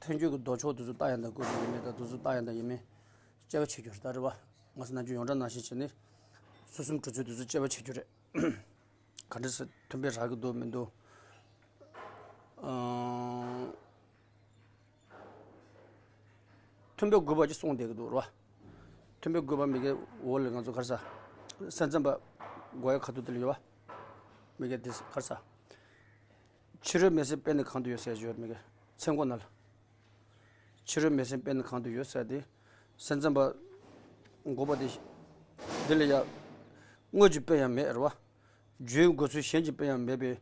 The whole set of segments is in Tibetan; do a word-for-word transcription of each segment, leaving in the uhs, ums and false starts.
ཐལ་འགྱུར་གྱི་ལྡོག་ཕྱོགས་དེ་ཚོ་རྟགས་ཡང་དག་བཀོད་པ་ཡིན་མིན་དང་དེ་ཚོ་རྟགས་ཡང་དག་ཡིན་མིན་དཔྱད་པ་བྱེད་རྒྱུ་རེད་ད། རེད་བ། ང་ཚོ་ནམ་རྒྱུན་ཡོངས་གྲགས་ནང་བཞིན་བྱས་ནས་སོ་གསུམ་གྲུབ་ཚུལ་དེ་ཚོ་དཔྱད་པ་བྱེད་རྒྱུ་རེད། ག་འདྲ་སེ་མཐུན་དཔེ་རག་གི་འདུག་མི་འདུག་ཨང་། མཐུན་དཔེ་དགོས་པ་ཅིག་གསུངས་བསྡད་ཀྱི་འདུག་རེད་བ། མཐུན་དཔེ་དགོས་པ་མི་གའི་འོག་ལ་ང་ཚོ་ག་རེ་ཟ། སེམས་ཙམ་པ་དགོས་ཡ་ཁ་ཐུག་དེ་ལ་ཡོད་བ། མི་གའི་དེ་ག་རེ་ཟ། ཕྱི་རོལ་མེ་སྲེག་དཔེ་ནི་གང་དུ་ཡོད་ཟེར་ཡོད་མི་གའི་མཚན་གོ་ན་ལ། ཕྱི་རོལ་མེ་སྲེག་དཔེ་ནི་གང་དུ་ཡོད་ཟེར་ཏེ། སེམས་ཙམ་པ་དགོས་པ་དེ། འདི་ལ་ཡ། དངོས་ཀྱི་དཔེ་ཡང་མེད་རེད་བ། བརྗོད་དགོས་ཚུལ་གཞན་གྱི་དཔེ་ཡང་མེད་པའི།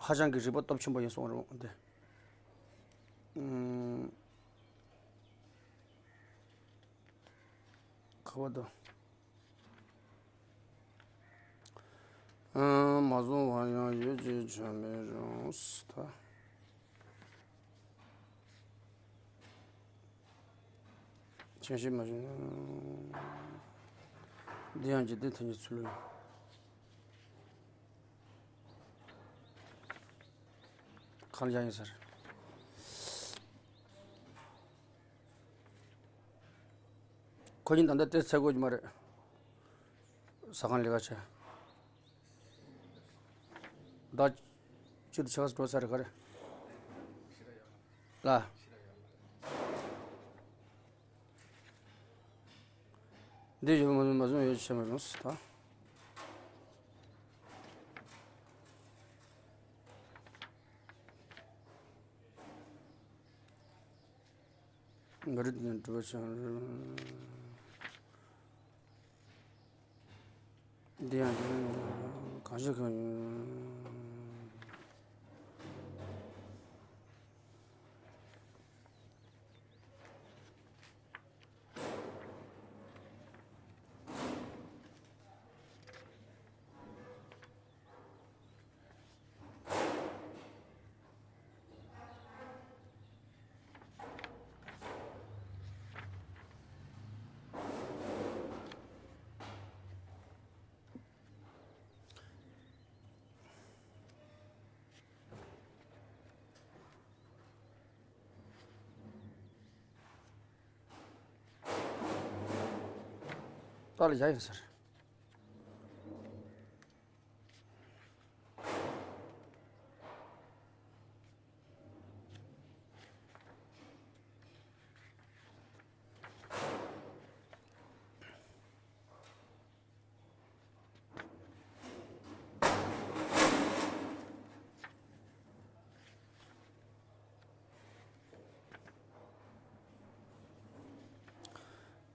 ཧ་ཅང་གི་རིགས་པ་སྟོབས་ཆེན་པོ་ཡིན་གསུངས་རེད་འདི། ཨུམ། ག་བ་དང་། ཨང་། མ་བཟུང་བར་ཡང་ཡོད་ཅེས་བྱ་མི་རུང་། ད། ཆེན་ཞིག་མ་བྱུང་། འདི་ཡང་འཇིག་རྟེན་ཐམས་ཅད་ཚུལ་ལུགས་ཡིན། གང་ལ་ཡང་ཡིན་ཟེར། ཁོ་གཉིས་ད་ལྟ་ཏེ་ཚེ་གོ་གི་མ་རེད། ཟ་ཁང་ལས་ཀ་བྱས། ཟླ་གཅིག་ཏུ་ཆ་ག་ཚོད་འགྲོ་ས་རེད་ག་རེ། ལ། འདི་ཡོད་མ་མ་བཟུང་ཡོད་བྱེད་མ་རུང་ཟེར་ད། མི་རིགས་འདི་ནི་གྲུབ་པ་ཆེན་འདི་ཡང་གང་ཞིག་གང་ཡིན། ཏཱ་ལ་ཡ་ཡིན་ཟེར།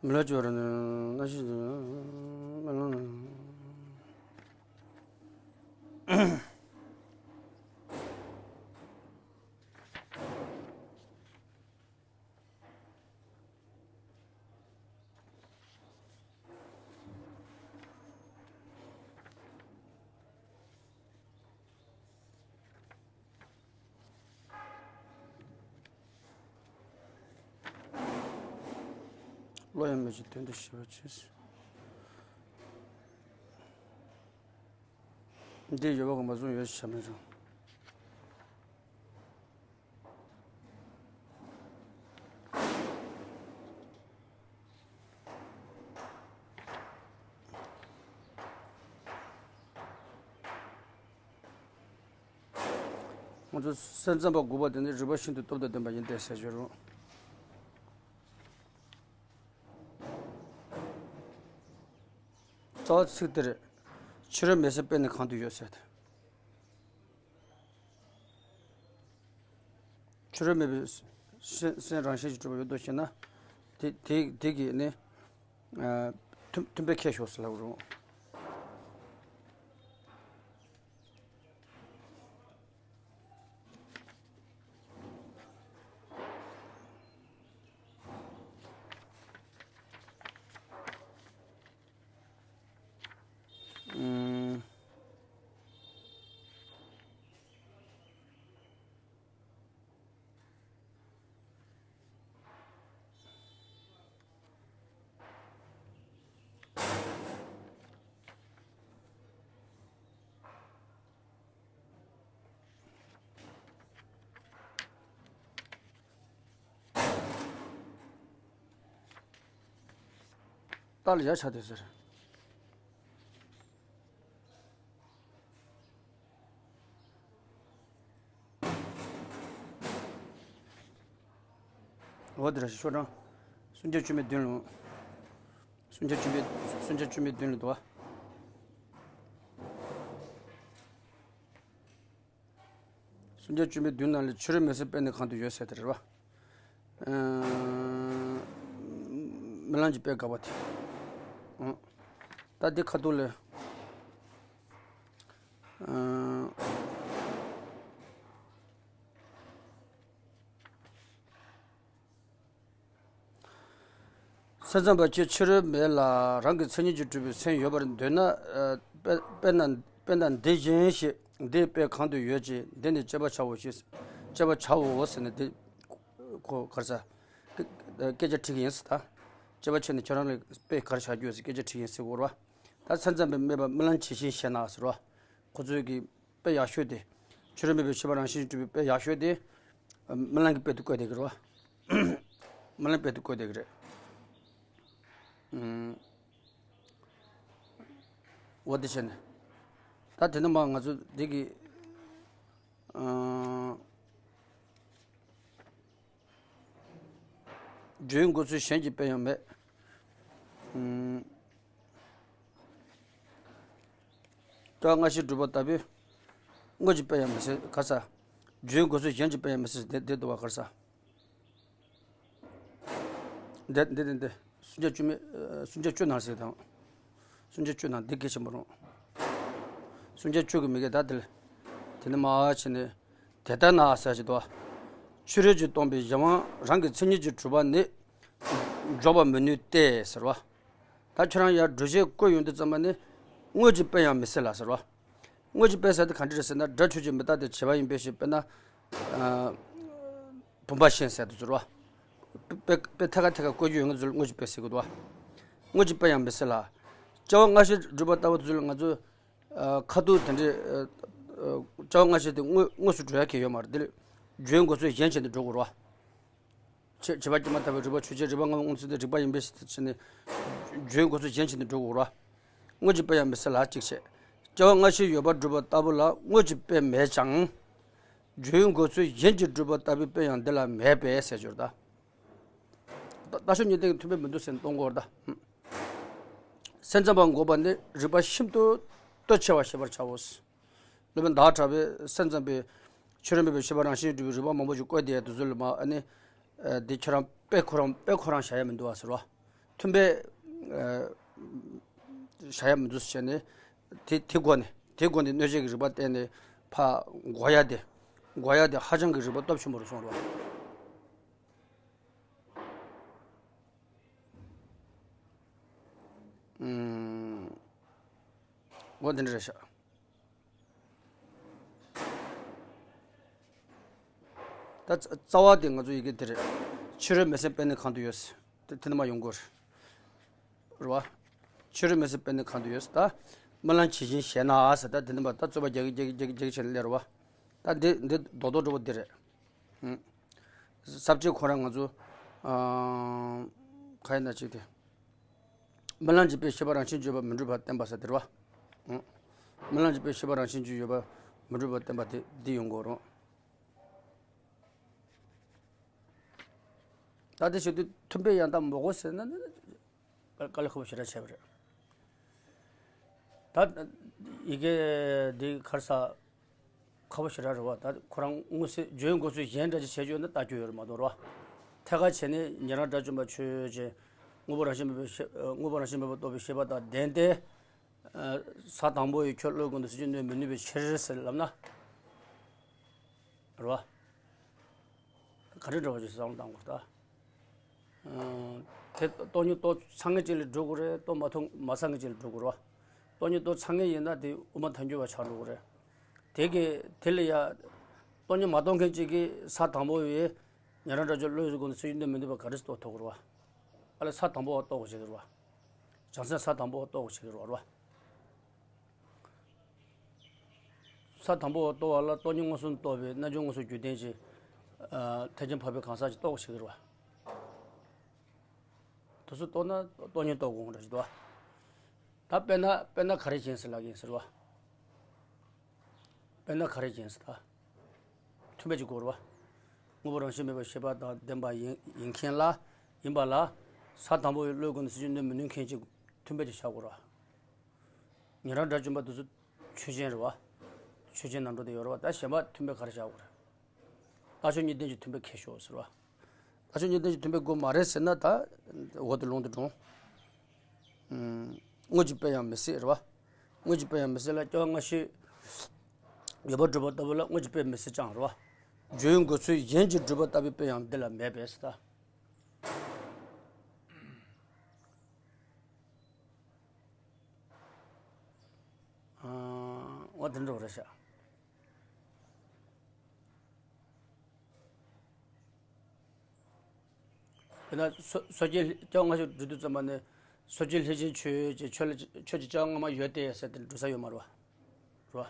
མི་ལ་སྐྱོར་ནས་ན་ཤི་མི་ལ། བློ་ཡང་མི་བྱེད་དོན་དུ་ཤེས་པར་བྱེད། འདི་ཡོད་པ་གི་མ་བཟུང་ཡོད་ཞེས་བྱ་མི་རུང་། ང་ཚོ་སེམས་ཙམ་པ་དགུ་པ་དེ་ནི་རིགས་པ་ཤིན་ཏུ་སྟོབས་དང་ལྡན་པ་ཡིན་ཏེ་ཟེར་ཞུ་རུང་། རྩ་བ་ཚིག་དེར། ཕྱི་རོལ་མེ་སྲེག་དཔེ་ནི་གང་དུ་ཡོད་ཟེར་ཏེ། ཕྱི་རོལ་མེད་པའི་སེམས་སེམས་རང་བཞིན་གྱིས་གྲུབ་པ་ཡོད་དོ་ཞེ་ན། དེ་དེ་དེ་གིས་ནི། ཨ། མཐུན་མཐུན་དཔེ་ཁྱད་ཞོག་ཟེར་ལབ་རུང་། ཨུམ། རྟ་ལ་ཡར་ཆགས་དེ་ཟེར། འོ་དེ་ར་ཤོག་གྲངས། སུམ་བརྒྱ་བཅུ་མེད་བདུན་ལོ། སུམ་བརྒྱ་བཅུ་མེད། སུམ་བརྒྱ་བཅུ་མེད་བདུན་ལོ་དོ། སུམ་བརྒྱ་བཅུ་མེད་བདུན་ནང་ལས་ཕྱི་རོལ་མེ་སྲེག་དཔེ་ནི་གང་དུ་ཡོད་ཟེར་དེ་རེད་བ། ཨ། རྨི་ལམ་གྱི་དཔེ་དགག་པ་དེ། ཨ། ད་འདི་ཁ་ཐུག་ལས། ཨ། ས་མཚམས་པ་ཁྱེད་ཕྱི་རོལ་མེ་ལ་རང་གི་མཚན་ཉིད་ཀྱིས་གྲུབ་པའི་སེམས་ཡོད་པར་འདོད་ན། ཨ། དཔེ་དཔེར་ན་དཔེར་ན་འདི་བཞིན་ཞེས། འདིའི་དཔེ་གང་དུ་ཡོད་ཅེས། འདི་ནི་དཔྱད་པར་བྱའོ་ཞེས། དཔྱད་པར་བྱའོ་ཟེར་ནས་འདི་ཁོ་ག་རེ་ཟ། སྐད་ཆ་དྲིས་ཀྱི་ཡིན་ཟེར་ད། དཔྱད་པ་བྱས་ནས་ཁྱོད་རང་ལ་དཔེ་ག་རེ་བཞག་རྒྱུ་ཟེར་སྐད་ཆ་དྲིས་ཀྱི་ཡིན་ཟེར་གོ་ར། ད་ས་མཚམས་པས་སྨྲས་པ་རྨི་ལམ་ཇི་བཞིན་ཤེས་ན་ཟེར་ར། ཁོ་ཚོས་ཀྱི་དཔེ་ཡག་ཤོས་དེ། ཕྱི་རོལ་མེད་པའི་ཤེས་པ་རང་བཞིན་གྱིས་གྲུབ་པའི་དཔེ་ཡག་ཤོས་དེ། རྨི་ལམ་གྱི་དཔེ་དེ་བཀོད་བསྡད་ཀྱི་རེད་བ། རྨི་ལམ་དཔེ་དེ་བཀོད་བསྡད་ཀྱི་རེད། ཨུམ། འོ་དེ་བྱས་ནས། ད་དེ་ནས་མ་ང་ཚོ་འདི་གི། ཨ། བརྗོད་འགོད་ཚུལ་གཞན་གྱི་དཔེ་ཡང་མེད། ཨུམ། སྐྱེ་བ་སྔ་ཕྱིར་སྒྲུབ་པ་ལྟ་བུའི་དངོས་ཀྱི་དཔེ་ཡང་མི་སྲིད་ག་རེ་ཟ། བརྗོད་འགོད་ཚུལ་གཞན་གྱི་དཔེ་ཡང་མི་སྲིད་དེ་དེ་འདུག་བ་ག་རེ་ཟ། འདི་འདི་འདི་འདི་སུམ་བརྒྱ་བཅུ་མེད། ཨ། སུམ་བརྒྱ་བཅུ་ནང་ཟེར་དང་། སུམ་བརྒྱ་བཅུ་ནང་འདི་སྐད་ཆེན་པོ་རུང་། སུམ་བརྒྱ་བཅུ་གི་མི་སྐད་ད་དེ་ལ། དེ་ནི་མ་བྱས་ནས། དེ་ལྟར་ན་ཟེར་གྱི་འདུག་བ། ཕྱི་རོལ་གྱིས་སྟོང་པའི་གཞན་དབང་རང་གི་མཚན་ཉིད་ཀྱིས་གྲུབ་པ་ནི། འཇོག་པར་མི་ནུས་ཏེ་ཟེར་བ། ད་ཁྱོད་རང་ཡར་སྒྲུབ་བྱེད་བཀོད་ཡོང་དུས་ཙམ་པ་ནི། དངོས་ཀྱི་དཔེ་ཡང་མི་སྲིད་ལ་ཟེར་བ། དངོས་ཀྱི་དཔེ་ཟེར་དེ་ག་འདྲ་རེད་ཟེར་ན། སྒྲ་ཆོས་ཀྱི་མི་རྟག་སྟེ་བྱས་པ་ཡིན་པའི་ཕྱིར། དཔེར་ན། ཨ། བུམ་པ་བཞིན་ཟེར་དུ་ཟེར་བ། དཔེ་དཔེ་ཐད་ཀ་ཐད་ཀ་བཀོད་རྒྱུ་ཡོད་ང་ཚོ་དངོས་ཀྱི་དཔེ་ཟེར་གི་འདུག་བ། དངོས་ཀྱི་དཔེ་ཡང་མི་སྲིད་ལ། སྐྱེ་བ་སྔ་ཕྱིར་སྒྲུབ་པ་ལྟ་བུ་དེ་ཚོ་ལ་ང་ཚོས། ཨ། ཁ་ཐུག་དེ་འདྲའི། ཨ། ཨ། སྐྱེ་བ་སྔ་ཕྱིར་དེ་དངོས་དངོས་སུ་འགྲོ་ཡ་གི་ཡོད་མ་རེད། དེ་ལས་བརྗོད་འགོད་ཚུལ་གཞན་བྱས་ནས་འགྲོ་དགོས་རེད་བ། བྱེད་བྱེད་པ་སྐྱེས་མ་ཐག་པའི་རིག་པ་ཆོས་ཅན། རིག་པ་ལྔ་པོ་མངོན་ཚུལ་དེ་རིག་པ་ཡིན་པའི་ཕྱིར་ཟེར་ནས། བརྗོད་འགོད་ཚུལ་གཞན་བྱས་ནས་འགྲོ་དགོས་རེད་བ། དངོས་ཀྱི་དཔེ་ཡང་མི་སྲིད་ལ་གཅིག་བྱས། སྐྱེ་བ་སྔ་ཕྱིར་ཡོད་པར་སྒྲུབ་པ་ལྟ་བུ་ལ་དངོས་ཀྱི་དཔེ་མེད་ཀྱང་། བརྗོད་འགོད་ཚུལ་གཞན་གྱིས་གྲུབ་པ་ལྟ་བུའི་དཔེ་ཡང་འདི་ལ་མེད་པས་ཟེར་གྱུར་ད། ད་ལྟ་ཞོག་གཉིས་ལྡན་གྱི་མཐུན་དཔེ་མི་འདུག་ཟེར་ནས་སྟོན་དགོས་རེད་ད། སེམས་ཙམ་པ་འགོག་པ་ནི་རིགས་པ་ཤིན་ཏུ་གཏོས་ཆེ་བ་ཤེས་པར་བྱའོ། སློབ་དཔོན་ཟླ་བ་གྲགས་པས་སེམས་ཙམ་པའི་ཕྱི་རོལ་མེད་པའི་ཤེས་པ་རང་བཞིན་གྱིས་གྲུབ་པའི་རིགས་པ་མང་པོ་ཞིག་བཀོད་དེ་དུས་ཚོད་ལ་མ། ཨ་ནི། ཨ། འདི་ཁྱོད་རང་དཔེ་ཁོ་རང་དཔེ་ཁོ་རང་བཞག་ཡ་མི་འདུག་བ་ཟེར་བ། མཐུན་དཔེ། ཨ། བཞག་ཡ་མི་འདུག་ཟེར་བྱས་ནས། དེ་དེ་སྒོ་ནས་དེ་སྒོ་ནས་གནོད་བྱེད་ཀྱི་རིགས་པ་བསྟན་ནས་ཕར་འགོག་ཡ་དེ། འགོག་ཡ་དེ་ཧ་ཅང་གི་རིགས་པ་སྟོབས་ཆེན་པོ་རུ་སོང་རེད་བ། ཨུམ། འོ་དེ་འདྲ་རེད་ཤག་ད་རྩ་རྩ་བ་དེ་ང་ཚོ་ཡི་གེ་དེ་རེད། ཕྱི་རོལ་མེ་སྲེག་དཔེ་ནི་གང་དུ་ཡོད་ཟེར། དེ་དེ་ནི་མ་ཡོང་གོ་རེད་བ། ཕྱི་རོལ་མེ་སྲེག་དཔེ་ནི་གང་དུ་ཡོད་ཟེར། ད་རྨི་ལམ་ཇི་བཞིན་ཤེས་ན་ཟེར། ད་དེ་ནི་མ་ད་རྩོད་པ་རྒྱག་གི་རྒྱག་གི་རྒྱག་གི་རྒྱག་གི་བྱས་ནས་སླེབས་རེད་བ། ད་འདི་འདི་རྡོག་རྡོག་འགྲོ་བ་འདི་རེད། ཧུམ། ས་བཅད་ཁོ་རང་ང་ཚོ། ཨ། ག་ཡིན་ན་ཅིག་དེ། རྨི་ལམ་གྱི་དཔེ་ཤེས་པ་རང་བཞིན་གྱིས་ཡོད་པ་མི་འགྲུབ་པར་བསྟན་པ་ཟེར་དེ་རེད་བ། ཨང་། རྨི་ལམ་གྱི་དཔེ་ཤེས་པ་རང་བཞིན་གྱིས་ཡོད་པ་མི་འགྲུབ་པར་བསྟན་པ་དེ་འདི་ཡོང་དགོས་རུང་། ད་དེ་བྱེད་དུས་མཐུན་དཔེ་ཡང་དག་མི་དགོས་ཟེར་ན་ནི། དཀའ་དཀའ་ལས་ཁག་པོ་ཞེ་དྲག་བྱས་པ་རེད། ད་ཡི་གེ་འདི་ག་རེ་ཟ། ཁག་པོ་ཞེ་དྲག་རེད་བ། ད་ཁོ་རང་དངོས་སུ་བརྗོད་འགོད་ཚུལ་གཞན་འདྲ་ཅིག་བྱེད་རྒྱུ་ཡོད་ན་ལྟ་རྒྱུ་ཡོད་རེད་མ་གཏོགས་རེད་བ། ཐད་ཀར་བྱས་ནས་ཉན་རང་དགྲ་བཅོམ་པ་ཆོས་ཅན། དངོས་པོ་རང་བཞིན་མེད་པའི་ཤེས། དངོས་པོ་རང་བཞིན་མེད་པར་རྟོགས་པའི་ཤེས་པ་དང་ལྡན་ཏེ། ས་དང་པོ་ཡི་ཁྱོད་བློའི་སྒོ་ནས་སུ་ཅི་གནོད་མི་ནུས་པའི་ཕྱིར་ཟེར་ལབ་ན། རེད་བ། ག་འདྲ་འདྲ་བ་ཅིག་བསམ་བློ་བཏང་དགོས་ད། ཨ། དེ་སྟོང་ཉིད་རྟོགས་ཚར་མཁན་ཅིག་ལ་འགྲོ་དགོས་རེད། རྟོགས་མ་ཐུབ་མ་ཚར་མཁན་ཅིག་ལ་འགྲོ་དགོས་རེད་བ། སྟོང་ཉིད་རྟོགས་ཚར་མཁན་ཡིན་ན་དེ་དབུ་མ་ཐལ་འགྱུར་བ་ཆགས་འགྲོ་གི་རེད། དེ་གི་དེ་ལ་ཡ། སྟོང་ཉིད་མ་རྟོགས་མཁན་ཅིག་གིས་ས་དང་པོ་བའི་ཉན་རང་དགྲ་བཅོམ་བློའི་སྒོ་ནས་སུ་ཡིན་དུ་མི་འདུག་པ་ག་རེ་རྟོགས་ཐུབ་ཀྱི་རེད་བ། ཨ་ལས་ས་དང་པོ་བ་རྟོགས་དགོས་བྱེད་ཀྱི་རེད་བ། བྱང་སེམས་ས་དང་པོ་བ་རྟོགས་དགོས་བྱེད་ཀྱི་རེད་བ། ས་དང་པོ་བ་རྟོགས་པ་ལ་སྟོང་ཉིད་མངོན་སུམ་རྟོགས་པའི་རྣལ་འབྱོར་མངོན་སུམ་རྒྱུད་ལྡན་གྱི། ཨ། ཐེག་ཆེན་འཕགས་པའི་གང་ཟག་ཅིག་རྟོགས་དགོས་བྱེད་ཀྱི་རེད་བ། སོ་སོ་རྟོགས་ན་སྟོང་ཉིད་རྟོགས་དགོས་འདྲ་ཞིག་འདུག་བ། ད་དཔེར་ན་དཔེར་ན་ག་རེ་བྱས་ཟེར་ལབ་ཀྱི་ཡིན་ཟེར་བ། དཔེར་ན་ག་རེ་བྱས་ཟེར་ད། མཐུན་དཔེ་ཅིག་དགོས་རེད་བ། དངོས་པོ་རང་བཞིན་མེད་པའི་ཤེས་པ་དང་ལྡན་པ་ཡིན་ཡིན་མཁན་ལ། ཡིན་པ་ལ། ས་དང་པོ་ཡི་བློའི་སྒོ་ནས་སྲིད་རྒྱུ་གནོད་མི་ནུས་མཁན་ཅིག་མཐུན་དཔེ་ཅིག་བཞག་དགོས་རེད་བ། ཉན་རང་དགྲ་བཅོམ་པ་དེ་ཚོ་ཆོས་ཅན་རེད་བ། ཆོས་ཅན་ནང་འགྲོ་བསྡད་ཡོད་རེད་བ། ད་གཞན་པ་མཐུན་དཔེ་ག་རེ་བཞག་དགོས་རེད། རྟགས་ཆོས་གཉིས་ལྡན་གྱི་མཐུན་དཔེ་ཁྱེར་ཤོག་ཟེར་བ། རྟགས་ཆོས་གཉིས་ལྡན་གྱི་མཐུན་དཔེ་དགོས་མ་རེད་ཟེར་ན་ད། འོག་ཏུ་ལུང་དུ་འགྲོ། ཨུམ། དངོས་ཀྱི་དཔེ་ཡང་མི་སྲིད་རེད་བ། དངོས་ཀྱི་དཔེ་ཡང་མི་སྲིད་ལ་སྐྱེ་བ་སྔ་ཕྱི་ཡོད་པར་སྒྲུབ་པ་ལྟ་བུ་ལ་དངོས་ཀྱི་དཔེ་མི་སྲིད་ཀྱང་རེད་བ། རྒྱུ་ཡི་འགོད་ཚུལ་གཞན་གྱིས་སྒྲུབ་པ་ལྟ་བུའི་དཔེ་ཡང་འདི་ལ་མེད་པས་ཟེར་ད། ཨ། འོ་དེ་འདྲ་རེད་ཤག་དཔེར་ན་སོ་སོ་སྐྱེ་སྐྱེ་བ་སྔ་ཕྱི་སྒྲུབ་དུས་ཙམ་པ་ནས་སོ་སྐྱེ་ལྷས་བྱིན་ཆོས་ཀྱི་ཆོས་ལ་ཆོས་ཀྱི་སྐྱེ་བ་སྔ་མ་ཡོད་དེ་ཟེར་ཏེ་འགྲོ་ས་ཡོད་མ་རེད་བ། རེད་བ།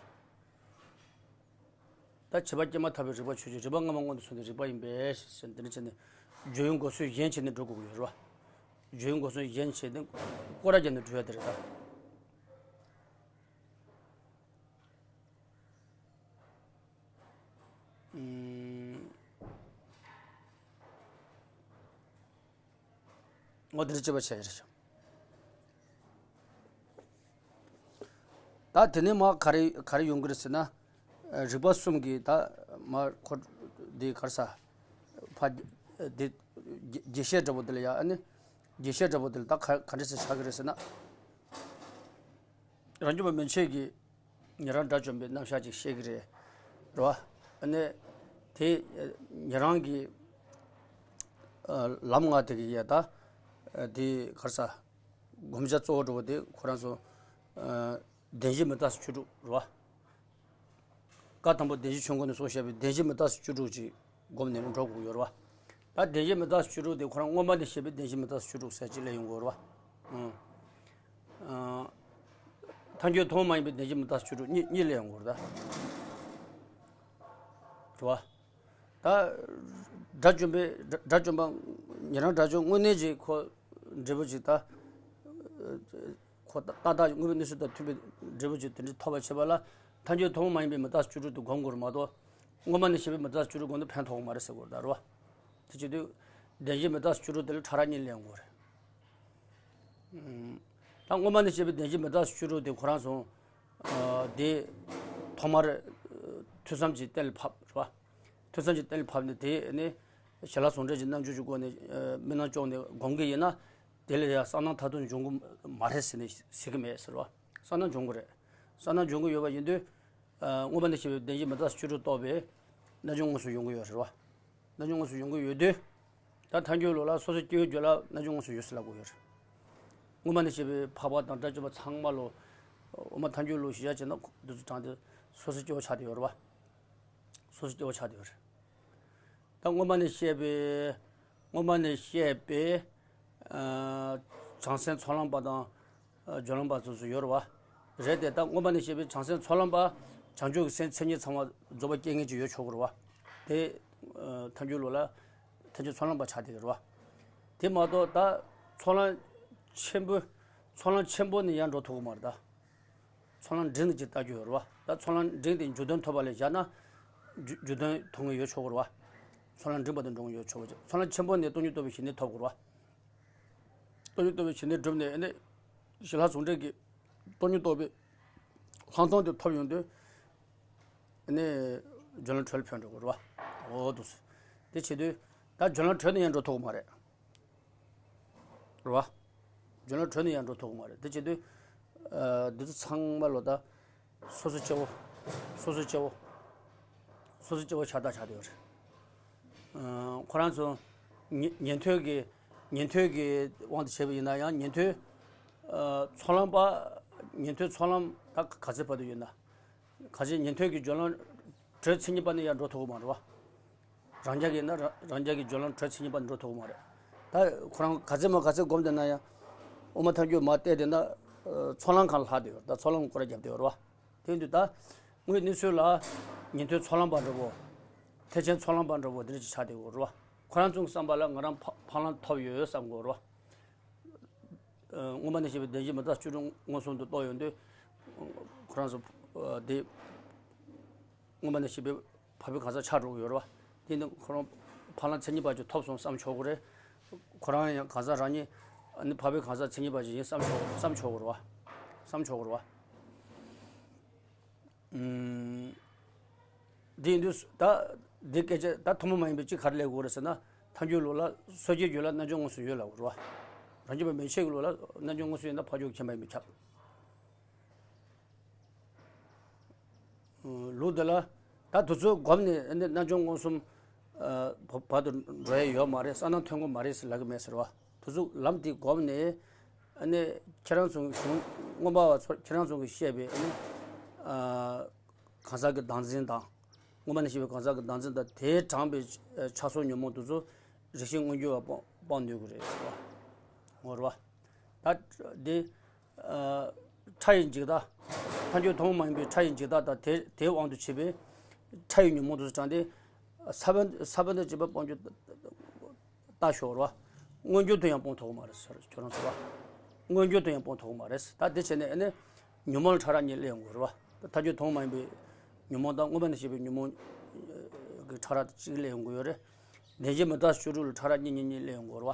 ད་བྱས་པ་སྐྱེས་མ་ཐག་པའི་རིག་པ་ཆོས་ཅན། རིག་པ་སྔ་མ་སྔོན་དུ་སོང་སྟེ་རིག་པ་ཡིན་པས་ཟེར་འདི་འདྲ་བྱས་ནས་རྒྱུ་ཡི་འགོད་ཚུལ་གཞན་བྱས་ནས་འགྲོ་དགོས་ཀྱི་ཡོད་རེད་བ། རྒྱུ་ཡི་འགོད་ཚུལ་གཞན་བྱས་ནས་སྐོར་ར་བརྒྱབ་ནས་འགྲོ་ཡ་དེ་རེད་ད། ཨུམ། ངོ་དེ་འདྲ་བྱེད་པ་བྱས་རེད། ད་དེ་ནས་མ་ག་རེ་ག་རེ་ཡོང་གི་རེད་ཟེར་ན། རིགས་པ་གསུམ་གྱི་ད་མ་ཁོ་འདི་ག་རེ་ཟ། ཕ་འདི་རྒྱས་བཤད་འདྲ་པོ་འདི་ལ་ཡ་ཨ་ནི། རྒྱས་བཤད་འདྲ་པོ་འདི་ལ་ད་ག་ག་འདྲ་ཟེར་ཆགས་ཀྱི་རེད་ཟེར་ན། རང་རྒྱུད་པ་མན་ཆད་ཀྱིས་ཉན་རང་དགྲ་བཅོམ་པའི་རྣམ་གཞག་ཅིག་བཤད་ཀྱི་རེད། རེད་བ། ཨ་ནི། དེ་ཉན་རང་གི་ལམ་ལྔ་དེ་གི་ཡ་ད། དེ་ག་རེ་ཟ། བསྒོམ་བྱ་གཙོ་བོ་འདྲ་པོ་དེ་ཁོ་རང་ཚོ། བདེན་བཞི་མི་རྟག་སོགས་བཅུ་དྲུག་རེད་བ། བཀའ་དང་པོ་བདེན་བཞི་ཆོས་འཁོར་ནས་གསུངས་བཞག་པའི་བདེན་བཞི་མི་རྟག་སོགས་བཅུ་དྲུག་ཅིག་བསྒོམས་ནས་འགྲོ་དགོས་ཡོད་རེད་བ། ད་བདེན་བཞི་མི་རྟག་སོགས་བཅུ་དྲུག་དེ་ཁོ་རང་སྔོན་མ་ནས་བཤད་པའི་བདེན་བཞི་མི་རྟག་སོགས་བཅུ་དྲུག་ཟེར་གཅིག་སླེབས་ཡོང་གི་ཡོད་རེད་བ། ཨང་། ཨང་། ཐལ་འགྱུར་ཐུན་མོང་མ་ཡིན་པའི་བདེན་བཞི་མི་རྟག་སོགས་བཅུ་དྲུག་གཉིས་གཉིས་སླེབས་ཡོང་གི་ཡོད་རེད་ད། རེད་བ། ད། དགྲ་བཅོམ་པའི་དགྲ་དགྲ་བཅོམ་པ། ཉན་རང་དགྲ་བཅོམ་དངོས་གནས་ཀྱི་ཁོ་འབྲས་བུ་ཅིག་ད། ཁོ་ཏག་ཏག་དངོས་པོའི་གནས་ཚུལ་དང་མཐུན་པའི་འབྲས་བུ་ཅིག་དེ་འདྲ་ཐོབ་པར་བྱེད་པ་ལ། ཐལ་འགྱུར་ཐུན་མོང་མ་ཡིན་པའི་མི་རྟག་སོགས་བཅུ་དྲུག་ཏུ་བསྒོམ་དགོས་རེད་མ་གཏོགས། སྔོན་མ་ནས་བཤད་པའི་མི་རྟག་སོགས་བཅུ་དྲུག་བསྒོམས་ནས་ཕན་ཐོགས་མ་རེད་ཟེར་དགོས་རེད་ད། རེད་བ། དེ་བྱེད་དུས། བདེན་བཞི་མི་རྟག་སོགས་བཅུ་དྲུག་དེ་ལ་ཕྲ་རགས་གཉིས་ལེན་དགོས་རེད། ད་སྔོན་མ་ནས་བཤད་པའི་བདེན་བཞི་མི་རྟག་སོགས་བཅུ་དྲུག་དེ་ཁོ་རང་ཚོ། ཨ། དེ། ཐོག་མར། ཨ། ཐོས་བསམ་གྱིས་གཏན་ལ་ཕབ་རེད་བ། ཐོས་བསམ་གྱིས་གཏན་ལ་ཕབ་ནས་དེ་ནི། ཞལ་ལྷ་ཟུང་འབྲེལ་གྱི་རྣལ་འབྱོར་གྱི་སྒོ་ནས། ཨ། དམིགས་རྣམ་སྐྱོང་ནས་སྒོམ་གྱི་ཡིན་ན། དེ་ལ་ཡང་གསང་སྔགས་མཐར་ཐུག་འབྱུང་གི་མ་རེད་ཟེར་ནས་ཟེར་གྱི་མེད་ཟེར་བ། གསང་སྔགས་འབྱུང་གི་རེད། གསང་སྔགས་འབྱུང་གི་ཡོད་པ་ཡིན་དུས། ཨ། སྔོན་མ་ནས་བཤད་པའི་བདེན་བཞི་མི་རྟག་སོགས་བཅུ་དྲུག་རྟོགས་པའི་རྣལ་འབྱོར་དངོས་སུ་ཡོང་གི་ཡོད་རེད་བ། རྣལ་འབྱོར་དངོས་སུ་ཡོང་གི་ཡོད་དུས། ད་ཐལ་འགྱུར་ལུགས་ལ་སོ་སོ་སྐྱེ་བོའི་རྒྱུད་ལ་རྣལ་འབྱོར་དངོས་སུ་ཡོད་ཟེར་ལབ་དགོས་ཡོད་རེད། སྔོན་མ་ནས་བཤད་པའི་འཕགས་པ་དང་དགྲ་བཅོམ་པ་ཚང་མ་ལོ། འོ་མ་ཐལ་འགྱུར་ལུགས་གཞི་བཞག་བྱས་ན་འདི་ཚོ་དྲངས་ཏེ་སོ་སོ་སྐྱེ་བོ་ཆགས་བསྡད་ཡོད་རེད་བ། སོ་སོ་སྐྱེ་བོ་ཆགས་བསྡད་ཡོད་རེད། ད་སྔོན་མ་ནས་བཤད་པའི། སྔོན་མ་ནས་བཤད་པའི། ཨ། བྱང་སེམས་ཚོགས་ལམ་པ་དང་། ཨ། སྦྱོར་ལམ་པ་སོ་སོ་ཡོད་རེད་བ། རེད་དེ་ད་སྔོན་མ་ནས་བཤད་པའི་བྱང་སེམས་ཚོགས་ལམ་པ། བྱང་ཆུབ་ཀྱི་སེམས་མཚན་ཉིད་ཚང་བ་རྫོགས་པ་སྐྱེ་མཁན་ཅིག་ཡོད་ཆོག་གི་རེད་བ། དེ། ཨ། ཐལ་འགྱུར་ལུགས་ལ། ཐལ་འགྱུར་ཚོགས་ལམ་པ་ཆགས་བསྡད་ཀྱི་རེད་བ། དེ་མ་གཏོགས་ད། ཚོགས་ལམ་ཆེན་པོ། ཚོགས་ལམ་ཆེན་པོ་ནས་ཡར་འགྲོ་ཐུབ་ཀྱི་མ་རེད་ད། ཚོགས་ལམ་འབྲིང་དེ་ཅིག་ལྟ་རྒྱུ་ཡོད་རེད་བ། ད་ཚོགས་ལམ་འབྲིང་དེ་རྒྱུ་མཐུན་ཐོབ་པ་ལ་བཞག་ན། རྒྱུ་རྒྱུ་མཐུན་ཐོབ་མཁན་ཡོད་ཆོག་གི་རེད་བ། ཚོགས་ལམ་འབྲིང་པ་དེ་འགྲོ་མཁན་ཡོད་ཆོག་གི། ཚོགས་ལམ་ཆེན་པོ་ནས་སྟོང་ཉིད་རྟོགས་པའི་ཞི་གནས་ཐོབ་དགོས་རེད་བ། སྟོང་ཉིད་རྟོགས་པའི་ཞི་གནས་གྲུབ་ནས་ཨ་ནི། ཞི་ལྷག་ཟུང་འབྲེལ་གྱི་སྟོང་ཉིད་རྟོགས་པའི་ལྷག་མཐོང་དེ་ཐོབ་ཡོང་དུས། ཨ་ནི། རྒྱུན་ལམ་གྲོལ་ཕན་འགྲོ་དགོས་རེད་བ། འོ་འདུག་སེ། དེ་བྱེད་དུས། ད་རྒྱུན་ལམ་གྲོལ་ནས་ཡང་འགྲོ་ཐུབ་ཀྱི་མ་རེད། རེད་བ། རྒྱུན་ལམ་གྲོལ་ནས་ཡང་འགྲོ་ཐུབ་ཀྱི་མ་རེད། དེ་བྱེད་དུས། ཨ། འདི་ཚོ་ཚང་མ་ལོ་ད། སོ་སོ་སྐྱེ་བོ། སོ་སོ་སྐྱེ་བོ། སོ་སོ་སྐྱེ་བོ་ཤ་སྟག་ཆགས་བསྡད་ཡོད་རེད། ཨ། ཁོ་རང་ཚོ། ཉན་ཉན་ཐོས་ཀྱི། ཉན་ཐོས་ཀྱི་དབང་དུ་བྱས་པ་ཡིན་ན་ཡང་ཉན་ཐོས། ཨ། ཚོགས་ལམ་པ། ཉན་ཐོས་ཚོགས་ལམ་ད་ག་ཚད་བར་དུ་ཡོད་ན། ག་ཚད་ཉན་ཐོས་ཀྱི་རྒྱུན་ལམ་གྲོལ་མཚན་ཉིད་པ་ནས་ཡར་འགྲོ་ཐུབ་ཀྱི་མ་རེད་བ། རང་རྒྱལ་གྱི་ན་རང་རང་རྒྱལ་གྱི་རྒྱུན་ལམ་གྲོལ་མཚན་ཉིད་པ་ནས་འགྲོ་ཐུབ་ཀྱི་མ་རེད། ད་ཁོ་རང་ག་ཚད་མ་ག་ཚད་བསྒོམས་བསྡད་ན་ཡང་། དབུ་མ་ཐལ་འགྱུར་མར་བལྟས་བསྡད་ན། ཨ། ཚོགས་ལམ་སྒང་ལྷག་བསྡད་ཡོད་རེད། ད་ཚོགས་ལམ་སྐོར་ར་བརྒྱབ་བསྡད་ཡོད་རེད་བ། དེ་ཡིན་དུས་ད། དངོས་གནས་ཚུལ་ལ། ཉན་ཐོས་ཚོགས་ལམ་པ་འདྲ་བོ། ཐེག་ཆེན་ཚོགས་ལམ་པ་འདྲ་བོ་འདི་འདྲ་ཅིག་ཆགས་བསྡད་ཡོད་རེད་བ། ཁོ་རང་ཚོའི་བསམ་པ་ལ་ང་རང་འཕགས་འཕགས་ལམ་ཐོབ་ཡོད་བསམ་གྱི་ཡོད་རེད་བ། ཨ་མངོན་པ་ནས་བཤད་པའི་བདེན་བཞི་མི་རྟག་བཅུ་དྲུག་མངོན་སུམ་དུ་རྟོགས་ཡོང་དུས། ཁོ་རང་ཚོ་ཨ་དེ་མངོན་པ་ནས་བཤད་པའི་འཕགས་པའི་གང་ཟག་ཆགས་འགྲོ་གི་ཡོད་རེད་བ། དེ་ནི་ཁོ་རང་འཕགས་ལམ་མཚན་ཉིད་པ་ཅིག་ཐོབ་སོང་བསམ་ཆོག་གི་རེད། ཁོ་རང་ཡང་གང་ཟག་རང་ཉིད་ཨ་ནི་འཕགས་པའི་གང་ཟག་མཚན་ཉིད་པ་ཅིག་ཡིན་བསམ་ཆོག་བསམ་ཆོག་གི་རེད་བ། བསམ་ཆོག་གི་རེད་བ། འདི་ཡིན་དུས་ད་འདི་སྐད་ཆ་ད་ཐུན་མོང་མ་ཡིན་པའི་གཅིག་ག་རེ་ལབ་དགོས་རེད་ཟེར་ན། ཐལ་འགྱུར་ལུགས་ལ་སོ་སྐྱེའི་རྒྱུད་ལ་རྣལ་འབྱོར་མངོན་སུམ་ཡོད་ལབ་དགོས་རེད་བ། རང་རྒྱུད་པ་མན་ཆད་ཀྱི་ལུགས་ལ་རྣལ་འབྱོར་མངོན་སུམ་ཡོད་ན་ཕར་ཕྱོགས་ཁྱད་པར་མི་ཁྱབ། ལུགས་འདི་ལ་ད་དུས་ཚོད་བསྒོམས་ནས་ཨ་ནི་རྣལ་འབྱོར་མངོན་སུམ་བར་དུ་འགྲོ་ཡ་ཡོད་མ་རེད། བསམ་ན་ཐོན་གྱི་མ་རེད་ཟེར་ལབ་ཀྱི་མེད་ཟེར་བ། དུས་ཚོད་ལམ་དེ་བསྒོམས་ནས་ཨ་ནི་ཁྱེད་རང་ཚོ་གཞུང་མངོན་པ་བ་ཚོ་ཁྱེད་རང་ཚོ་གིས་བཤད་པའི་ཨ་ནི་གང་ཟག་གི་བདག་འཛིན་དང་། མངོན་པ་ནས་བཤད་པའི་གང་ཟག་གི་བདག་འཛིན་དང་དེས་དྲངས་པའི་ཆགས་སོགས་ཉོན་མོངས་དེ་ཚོ་རེ་ཞིག་མངོན་གྱུར་བ་སྤོང་སྤོང་ནུས་ཀྱི་རེད་ཟེར་བ། ངོ་རེད་བ། ད་འདི་ཕྲ་ཡི་འཇིག་ལྟ། ཐལ་འགྱུར་ཐུན་མོང་མ་ཡིན་པའི་ཕྲ་ཡི་འཇིག་ལྟ་དང་དེ་དེའི་དབང་དུ་བྱས་པའི་ཕྲ་ཡི་ཉོན་མོངས་དེ་ཚོ་དྲངས་ཏེ། ས་བོན་ས་བོན་དང་བཅས་པ་སྤོང་རྒྱུ་ལྟ་ཞོག་རེད་བ། མངོན་གྱུར་དུ་ཡང་སྤོང་ཐུབ་ཀྱི་མ་རེད་ཟེར་ཁྱོད་རང་ཚོ་བ། མངོན་གྱུར་དུ་ཡང་སྤོང་ཐུབ་ཀྱི་མ་རེད། ད་དེ་བྱས་ནས་ཨ་ནི་ཉོན་མོངས་ཕྲ་རགས་གཉིས་སླེབས་ཡོང་གི་རེད་བ། ད་ཐལ་འགྱུར་ཐུན་མོང་མ་ཡིན་པའི་ཉོན་མོངས་དང་མངོན་པ་ནས་བཤད་པའི་ཉོན་མོངས་ཀྱི་ཕྲ་རགས་གཅིག་སླེབས་ཡོང་གི་ཡོད་རེད། བདེན་བཞི་མི་རྟག་བཅུ་དྲུག་ལ་ཕྲ་རགས་གཉིས་གཉིས་གཉིས་སླེབས་ཡོང་གི་རེད་བ།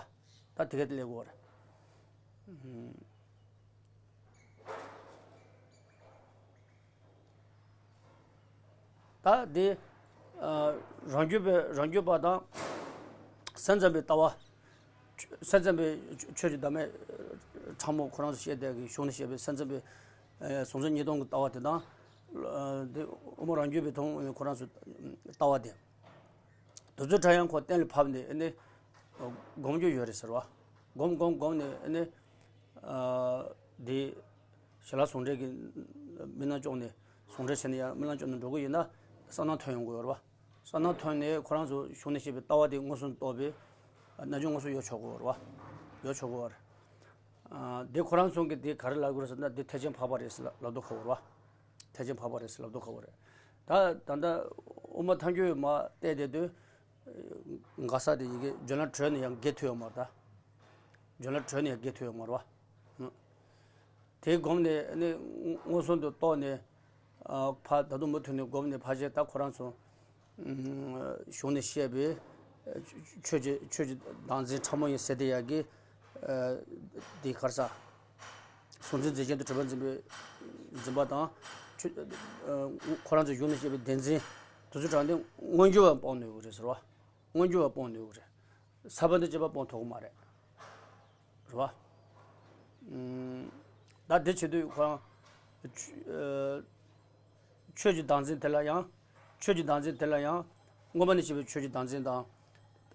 ད་དེ་ག་དེ་སླེབས་ཡོང་གི་རེད། ད་འདི་རང་རྒྱུད་པའི་རང་རྒྱུད་པ་དང་། སེམས་ཙམ་པའི་ལྟ་བ། སེམས་ཙམ་པའི་ཆོས་ཀྱི་བདག་མེད་ཕྲ་མོ་ཁོ་རང་ཚོ་བཤད་བསྡད་ཀྱི་གཞུང་ནས་བཤད་པའི་སེམས་ཙམ་པའི་གཟུང་འཛིན་གཉིས་སྟོང་གི་ལྟ་བ་དེ་དང་། འདི་དབུ་མ་རང་རྒྱུད་པའི་ཐོག་ཁོ་རང་ཚོ་ལྟ་བ་དེ། དེ་ཚོ་ཕྲ་ཡང་ཁོ་གཏན་ལ་ཕབ་ནས་ཨ་ནི་སྒོམ་རྒྱུ་ཡོད་རེད་ཟེར་བ། སྒོམ་སྒོམ་སྒོམ་ནས་ཨ་ནི་འདི་ཞལ་ལག་ཟུང་འབྲེལ་གྱི་རྨི་ལམ་བཅོམ་ནས་ཟུང་འབྲེལ་བྱས་ནས་ཡང་རྨི་ལམ་བཅོམ་ནས་འགྲོ་གི་ཡིན་ན་བསམ་སྣང་ཐོན་ཡོང་གི་ཡོད་རེད་བ། བསམ་སྣང་ཐོན་ནས་ཁོ་རང་ཚོ་གཞུང་ནས་བཤད་པའི་ལྟ་བ་དེ་མངོན་སུམ་རྟོགས་པའི་རྣལ་འབྱོར་མངོན་སུམ་ཡོད་ཆོག་གི་ཡོད་རེད་བ། ཡོད་ཆོག་གི་ཡོད་རེད། འདི་ཁོ་རང་ཚོ་གིས་འདི་ག་རེ་ལབ་དགོས་རེད་ཟེར་ན་འདི་ཐེག་ཆེན་འཕགས་པ་རེད་ཟེར་ལབ་མདོག་ཁ་པོ་རེད་བ། ཐེག་ཆེན་འཕགས་པ་རེད་ཟེར་ལབ་མདོག་ཁ་པོ་རེད། ད་ད་ལྟ་དབུ་མ་ཐལ་འགྱུར་མ་བལྟས་བསྡད་དུས། འགག་ས་དེ་ཡི་གེ་བརྗོད་ལམ་གྲོལ་ནས་ཡང་བརྒལ་ཐུབ་ཡོད་མ་རེད་ད། བརྗོད་ལམ་གྲོལ་ནས་ཡང་བརྒལ་ཐུབ་ཡོད་མ་རེད་བ། དེ་བསྒོམས་ནས་ནི་མངོན་སུམ་དུ་རྟོགས་ནས། ཕ་ད་དུང་མུ་མཐུད་ནས་བསྒོམས་ནས་ཕ་ཆེ་ད་ཁོ་རང་ཚོ། གཞུང་ནས་བཤད་པའི་ཆོས་ཀྱི་ཆོས་ཀྱི་བདག་འཛིན་ཕྲ་མོ་ཡིན་ཟེར་དེ་ཡ་གི། འདི་ག་རེ་ཟ། གཟུང་འཛིན་རྫས་ཅན་དུ་གྲུབ་པར་འཛིན་པའི་འཛིན་པ་དང་། ཆོས་ཁོ་རང་ཚོའི་གཞུང་ནས་བཤད་པའི་བདེན་འཛིན་དེ་ཚོ་དྲངས་ཏེ་མངོན་གྱུར་བ་སྤོང་ནུས་ཀྱི་རེད་ཟེར་བ། མངོན་གྱུར་བ་སྤོང་ནུས་ཀྱི་རེད། ས་བོན་དང་བཅས་པ་སྤོང་ཐུབ་ཀྱི་མ་རེད། རེད་བ། ད་འདི་བྱེད་དུས་ཁོ་རང་ཆོས་ཀྱི་བདག་འཛིན་དེ་ལ་ཡང་། ཆོས་ཀྱི་བདག་འཛིན་དེ་ལ་ཡང་། མངོན་པ་ནས་བཤད་པའི་ཆོས་ཀྱི་བདག་འཛིན་དང་།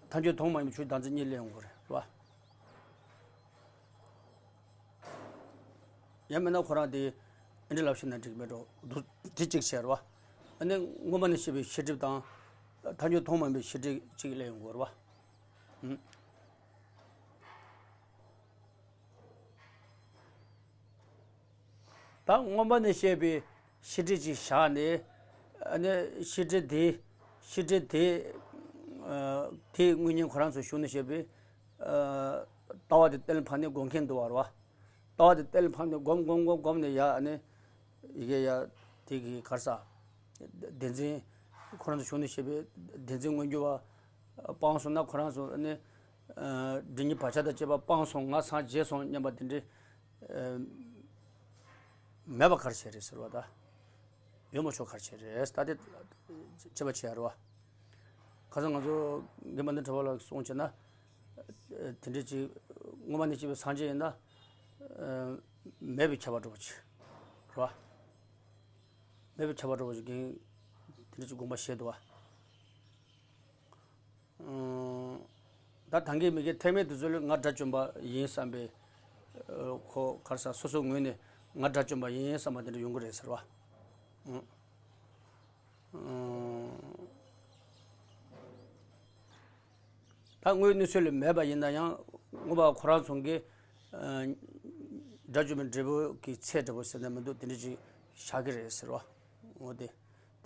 ཐལ་འགྱུར་ཐུན་མོང་མ་ཡིན་པའི་ཆོས་ཀྱི་བདག་འཛིན་གཉིས་སླེབས་ཡོང་གི་རེད་བ། ཡང་མིན་ན་ཁོ་རང་དེ་ཨེ་འདྲ་ལབ་ཤེས་ན་འགྲིག་མེད་འགྲོ་འདུག་དེ་གཅིག་བྱས་རེད་བ། ཨ་ནི་མངོན་པ་ནས་བཤད་པའི་ཤེས་སྒྲིབ་དང་། ཐལ་འགྱུར་ཐུན་མོང་མ་ཡིན་པའི་ཤེས་སྒྲིབ་གཅིག་སླེབས་ཡོང་གི་རེད་བ། ད་མངོན་པ་ནས་བཤད་པའི་ཤེས་སྒྲིབ་ཅིག་བཞག་ནས། ཨ་ནི་ཤེས་སྒྲིབ་དེ། ཤེས་སྒྲིབ་དེ། དེའི་དངོས་གཉེན་ཁོ་རང་ཚོ་གཞུང་ནས་བཤད་པའི་ལྟ་བ་དེ་གཏན་ལ་ཕབ་ནས་སྒོམ་མཁན་འདུག་བ་རེད་བ། ལྟ་བ་དེ་གཏན་ལ་ཕབ་ནས་སྒོམ་སྒོམ་སྒོམ་སྒོམ་ནས་ཡ་ཨ་ནི། ཡི་གེ་ཡ། དེ་གི་ག་རེ་ཟ། བདེན་འཛིན། ཁོ་རང་ཚོ་གཞུང་ནས་བཤད་པའི་བདེན་འཛིན་མངོན་གྱུར་བ། སྤངས་སོང་ན་ཁོ་རང་ཚོ་ནི། སྒྲིབ་གཉིས་བག་ཆགས་དང་བཅས་པ་སྤངས་སོང་ང་སངས་རྒྱས་སོང་སྙམ་པ་དེ་འདྲའི། མེད་པ་ག་རེ་བྱས་རེད་ཟེར་བ་ད། ཡོད་མ་ཆོག་ག་རེ་བྱས་རེད་ད་དེ། དཔྱད་པ་བྱས་རེད་བ། ཁ་སང་ང་ཚོ་དགེ་འཕེལ་དང་གྲྭ་པ་ལགས་གསུངས་བྱས་ན། དེ་འདྲའི་ཅིག་མངོན་པ་ནས་བཤད་པའི་སངས་རྒྱས་ཡིན་ན། མེད་པའི་ཁྱབ་པ་འགྲོ་བ་ཅིག་རེད་བ། མེད་པའི་ཁྱབ་པ་འགྲོ་བ་ཅིག་གིན། དེ་འདྲ་ཅིག་དགོངས་པ་བཞེས་འདུག་བ། ད་ཐང་གི་མི་གི་ཐེག་དམན་དེ་ཚོ་ལ་ང་དགྲ་བཅོམ་པ་ཡིན་བསམ་པའི། ཁོ་ག་རེ་ཟ་སོ་སོའི་ངོས་ནས་ང་དགྲ་བཅོམ་པ་ཡིན་བསམ་པ་དེ་འདྲ་ཡོང་གི་རེད་ཟེར་བ། ད་དངོས་གནས་ཚུལ་ལ་མེད་པ་ཡིན་ན་ཡང་མངོན་པ་ཁོ་རང་ཚོ་གིས། དགྲ་བཅོམ་པའི་འབྲས་བུ་གི་ཚད་འདྲ་པོ་ཟེར་ན་མི་འདུག་དེ་འདྲ་ཅིག་བཞག་གི་རེད་ཟེར་བ། འོ་དེ། དེ་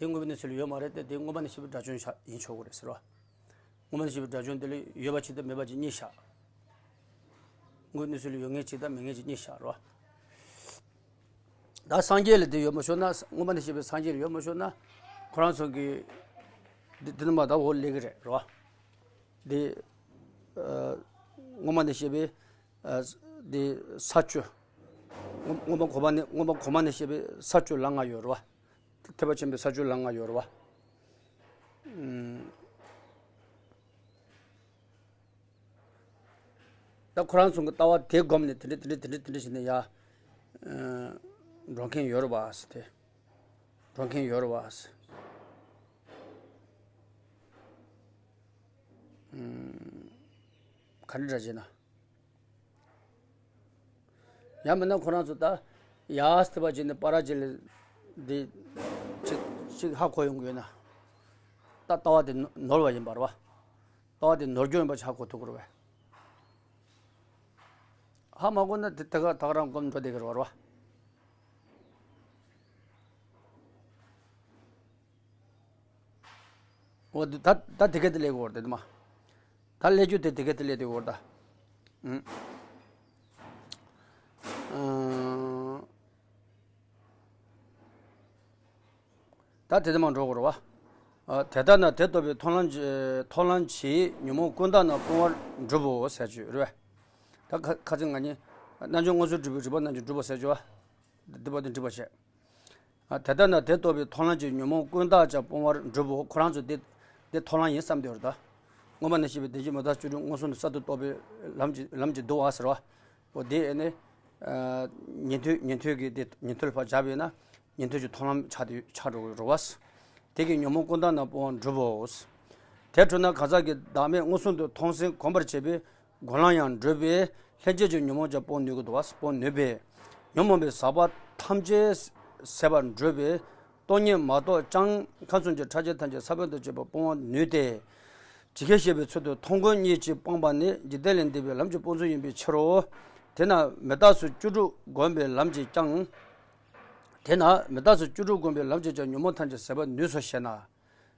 དངོས་པོའི་གནས་ཚུལ་ལ་ཡོད་མ་རེད་དེ་དེ་མངོན་པ་ནས་བཤད་པའི་དགྲ་བཅོམ་བཞག་ཡིན་ཆོག་གི་རེད་ཟེར་བ། མངོན་པ་ནས་བཤད་པའི་དགྲ་བཅོམ་དེ་ལ་ཡོད་པ་ཅིག་དང་མེད་པ་ཅིག་གཉིས་བཞག་དངོས་གནས་ཚུལ་ལ་ཡོད་ངེས་གཅིག་དང་མེད་ངེས་གཅིག་གཉིས་བཞག་རོ། ད་སངས་རྒྱས་ལ་དེ་ཡོད་མ་ཤོར་ན། སྔོན་མ་ནས་བཤད་པའི་སངས་རྒྱས་ལ་ཡོད་མ་ཤོར་ན། ཁོ་རང་ཚོ་གི་འདི་འདི་ནི་མ་ད་འོ་ལེགས་གི་རེད་རོ། འདི་ཨ་སྔོན་མ་ནས་བཤད་པའི་ཨ་འདི་ས་བཅུ། སྔོན་སྔོན་མ་གོང་མ་ནས་སྔོན་མ་གོང་མ་ནས་བཤད་པའི་ས་བཅུ་ལམ་ལྔ་ཡོད་རོ། ཐེག་པ་ཆེན་པོའི་ས་བཅུ་ལམ་ལྔ་ཡོད་རོ། ཨུམ། ད་ཁོ་རང་ཚོ་གི་ལྟ་བ་དེ་བསྒོམས་ནས་དེ་འདྲ་དེ་འདྲ་དེ་འདྲ་དེ་འདྲ་བྱས་ནས་ཡ། ཨ་འགྲོ་མཁན་ཡོད་རེད་བ་ཟེར་ཏེ། འགྲོ་མཁན་ཡོད་རེད་བ་ཟེར། ཨུམ། ག་འདྲ་འདྲ་བྱས་ན། ཡང་མིན་ན་ཁོ་རང་ཚོ་ད་ཡ་ཟེར་བ་བྱས་ནས་པ་ར་ཅིག་ལ་འདི་ཅིག་ཅིག་ཧ་གོ་ཡོང་གི་ཡོད་ན། ད་ལྟ་བ་དེ་ནོར་བ་ཡིན་པ་རེད་བ། ལྟ་བ་དེ་ནོར་འཁྱོག་ཡིན་པ་ཆགས་གོ་ཐུབ་ཀྱི་རེད་བས། ཧ་མ་གོ་ན་དེ་དེ་ག་ད་ག་རང་སྒོམ་འགྲོ་བསྡད་ཀྱི་རེད་བ། འོ་དེ་ད་ད་དེ་ག་དེ་ལས་གོ་བར་དེ་མ། ད་ལས་རྒྱུ་དེ་དེ་ག་དེ་ལས་དེ་གོ་བར་ད། ཨུམ། ཨ། ད་དེ་དེ་མ་འགྲོ་དགོས་རེད་བ། ཨ། དེ་ལྟ་ན་དེ་རྟོགས་པའི་མཐོང་ལམ་གྱི་མཐོང་ལམ་གྱིས་ཉོན་མོངས་ཀུན་བཏགས་རྣམས་སྤོང་བར་འགྲུབ་བོ་ཟེར་རྒྱུ་རེད་བས། ད་ཁ་ཁ་ཚིག་ང་གཉིས། རྣལ་འབྱོར་མངོན་སུམ་སྒྲུབ་པའི་རིགས་པ་རྣམས་ཀྱིས་འགྲུབ་བོ་ཟེར་རྒྱུ་བ། འདི་པ་དེ་འགྲིག་པ་བྱས། ཨ། དེ་ལྟ་ན་དེ་རྟོགས་པའི་མཐོང་ལམ་གྱིས་ཉོན་མོངས་ཀུན་བཏགས་ཀྱང་སྤོང་བར་འགྲུབ་བོ། ཁོ་རང་ཚོ་དེ་དེ་མཐོང་ལམ་ཡིན་བསམ་བསྡད་ཡོད་རེད་ད། སྔོན་མ་ནས་བཤད་པའི་བདེན་བཞི་མི་རྟག་སྤྱོད་རིགས་མངོན་སུམ་དུ་གསར་དུ་རྟོགས་པའི་ལམ་གྱི་ལམ་གྱི་འདུལ་བ་ཟེར་བ། འོ་དེ་ཨེ་ནི། ཉན་ཐོས་ཉན་ཐོས་ཀྱི་དེ་ཉན་ཐོས་ལ་ཕར་སྦྱར་བས་ན་ཉན་ཐོས་ཀྱི་མཐོང་ལམ་ཆགས་ཏེ་ཆགས་འགྲོ་གི་རེད་བ། དེ་གིས་ཉོན་མོངས་ཀུན་བཏགས་རྣམས་སྤོང་བར་འགྲུབ་བོ། དེ་འཕྲོས་ན་གང་ཟག་གི་བདག་མེད་མངོན་སུམ་དུ་མཐོང་སེམས་གོམས་པར་བྱེད་པའི་སྒོམ་ལམ་ཡང་འགྲུབ་པས། ལྷན་སྐྱེས་ཀྱི་ཉོན་མོངས་ཀྱང་སྤོང་ནུས་ཀྱི་འདུག་བ། སྤོང་ནུས་པས། ཉོན་མོངས་པའི་ཟག་པ་ཐམས་ཅད་ཟད་པར་འགྲུབ་པས། སྟོང་ཉིད་མ་གཏོགས་ཀྱང་ཁམས་གསུམ་གྱི་ཕྲ་རྒྱས་ཐམས་ཅད་ས་བོན་དང་བཅས་པ་སྤོང་བར་ནུས་ཏེ། ཇི་སྐད་བཤད་པའི་ཚུལ་དུ་མཐོང་ཀུན་གཉིས་ཀྱིས་སྤངས་པ་ནི་འཇིག་རྟེན་ལས་འདས་པའི་ལམ་གྱི་སྤོང་ཚུལ་ཡིན་པའི་ཕྱིར་རོ། དེས་ན་མི་རྟག་སོགས་བཅུ་དྲུག་བསྒོམས་པའི་ལམ་གྱིས་ཀྱང་། དེས་ན་མི་རྟག་སོགས་བཅུ་དྲུག་བསྒོམས་པའི་ལམ་གྱིས་ཀྱང་ཉོན་མོངས་ཐམས་ཅད་ཟད་པར་ནུས་སོ་ཞེ་ན།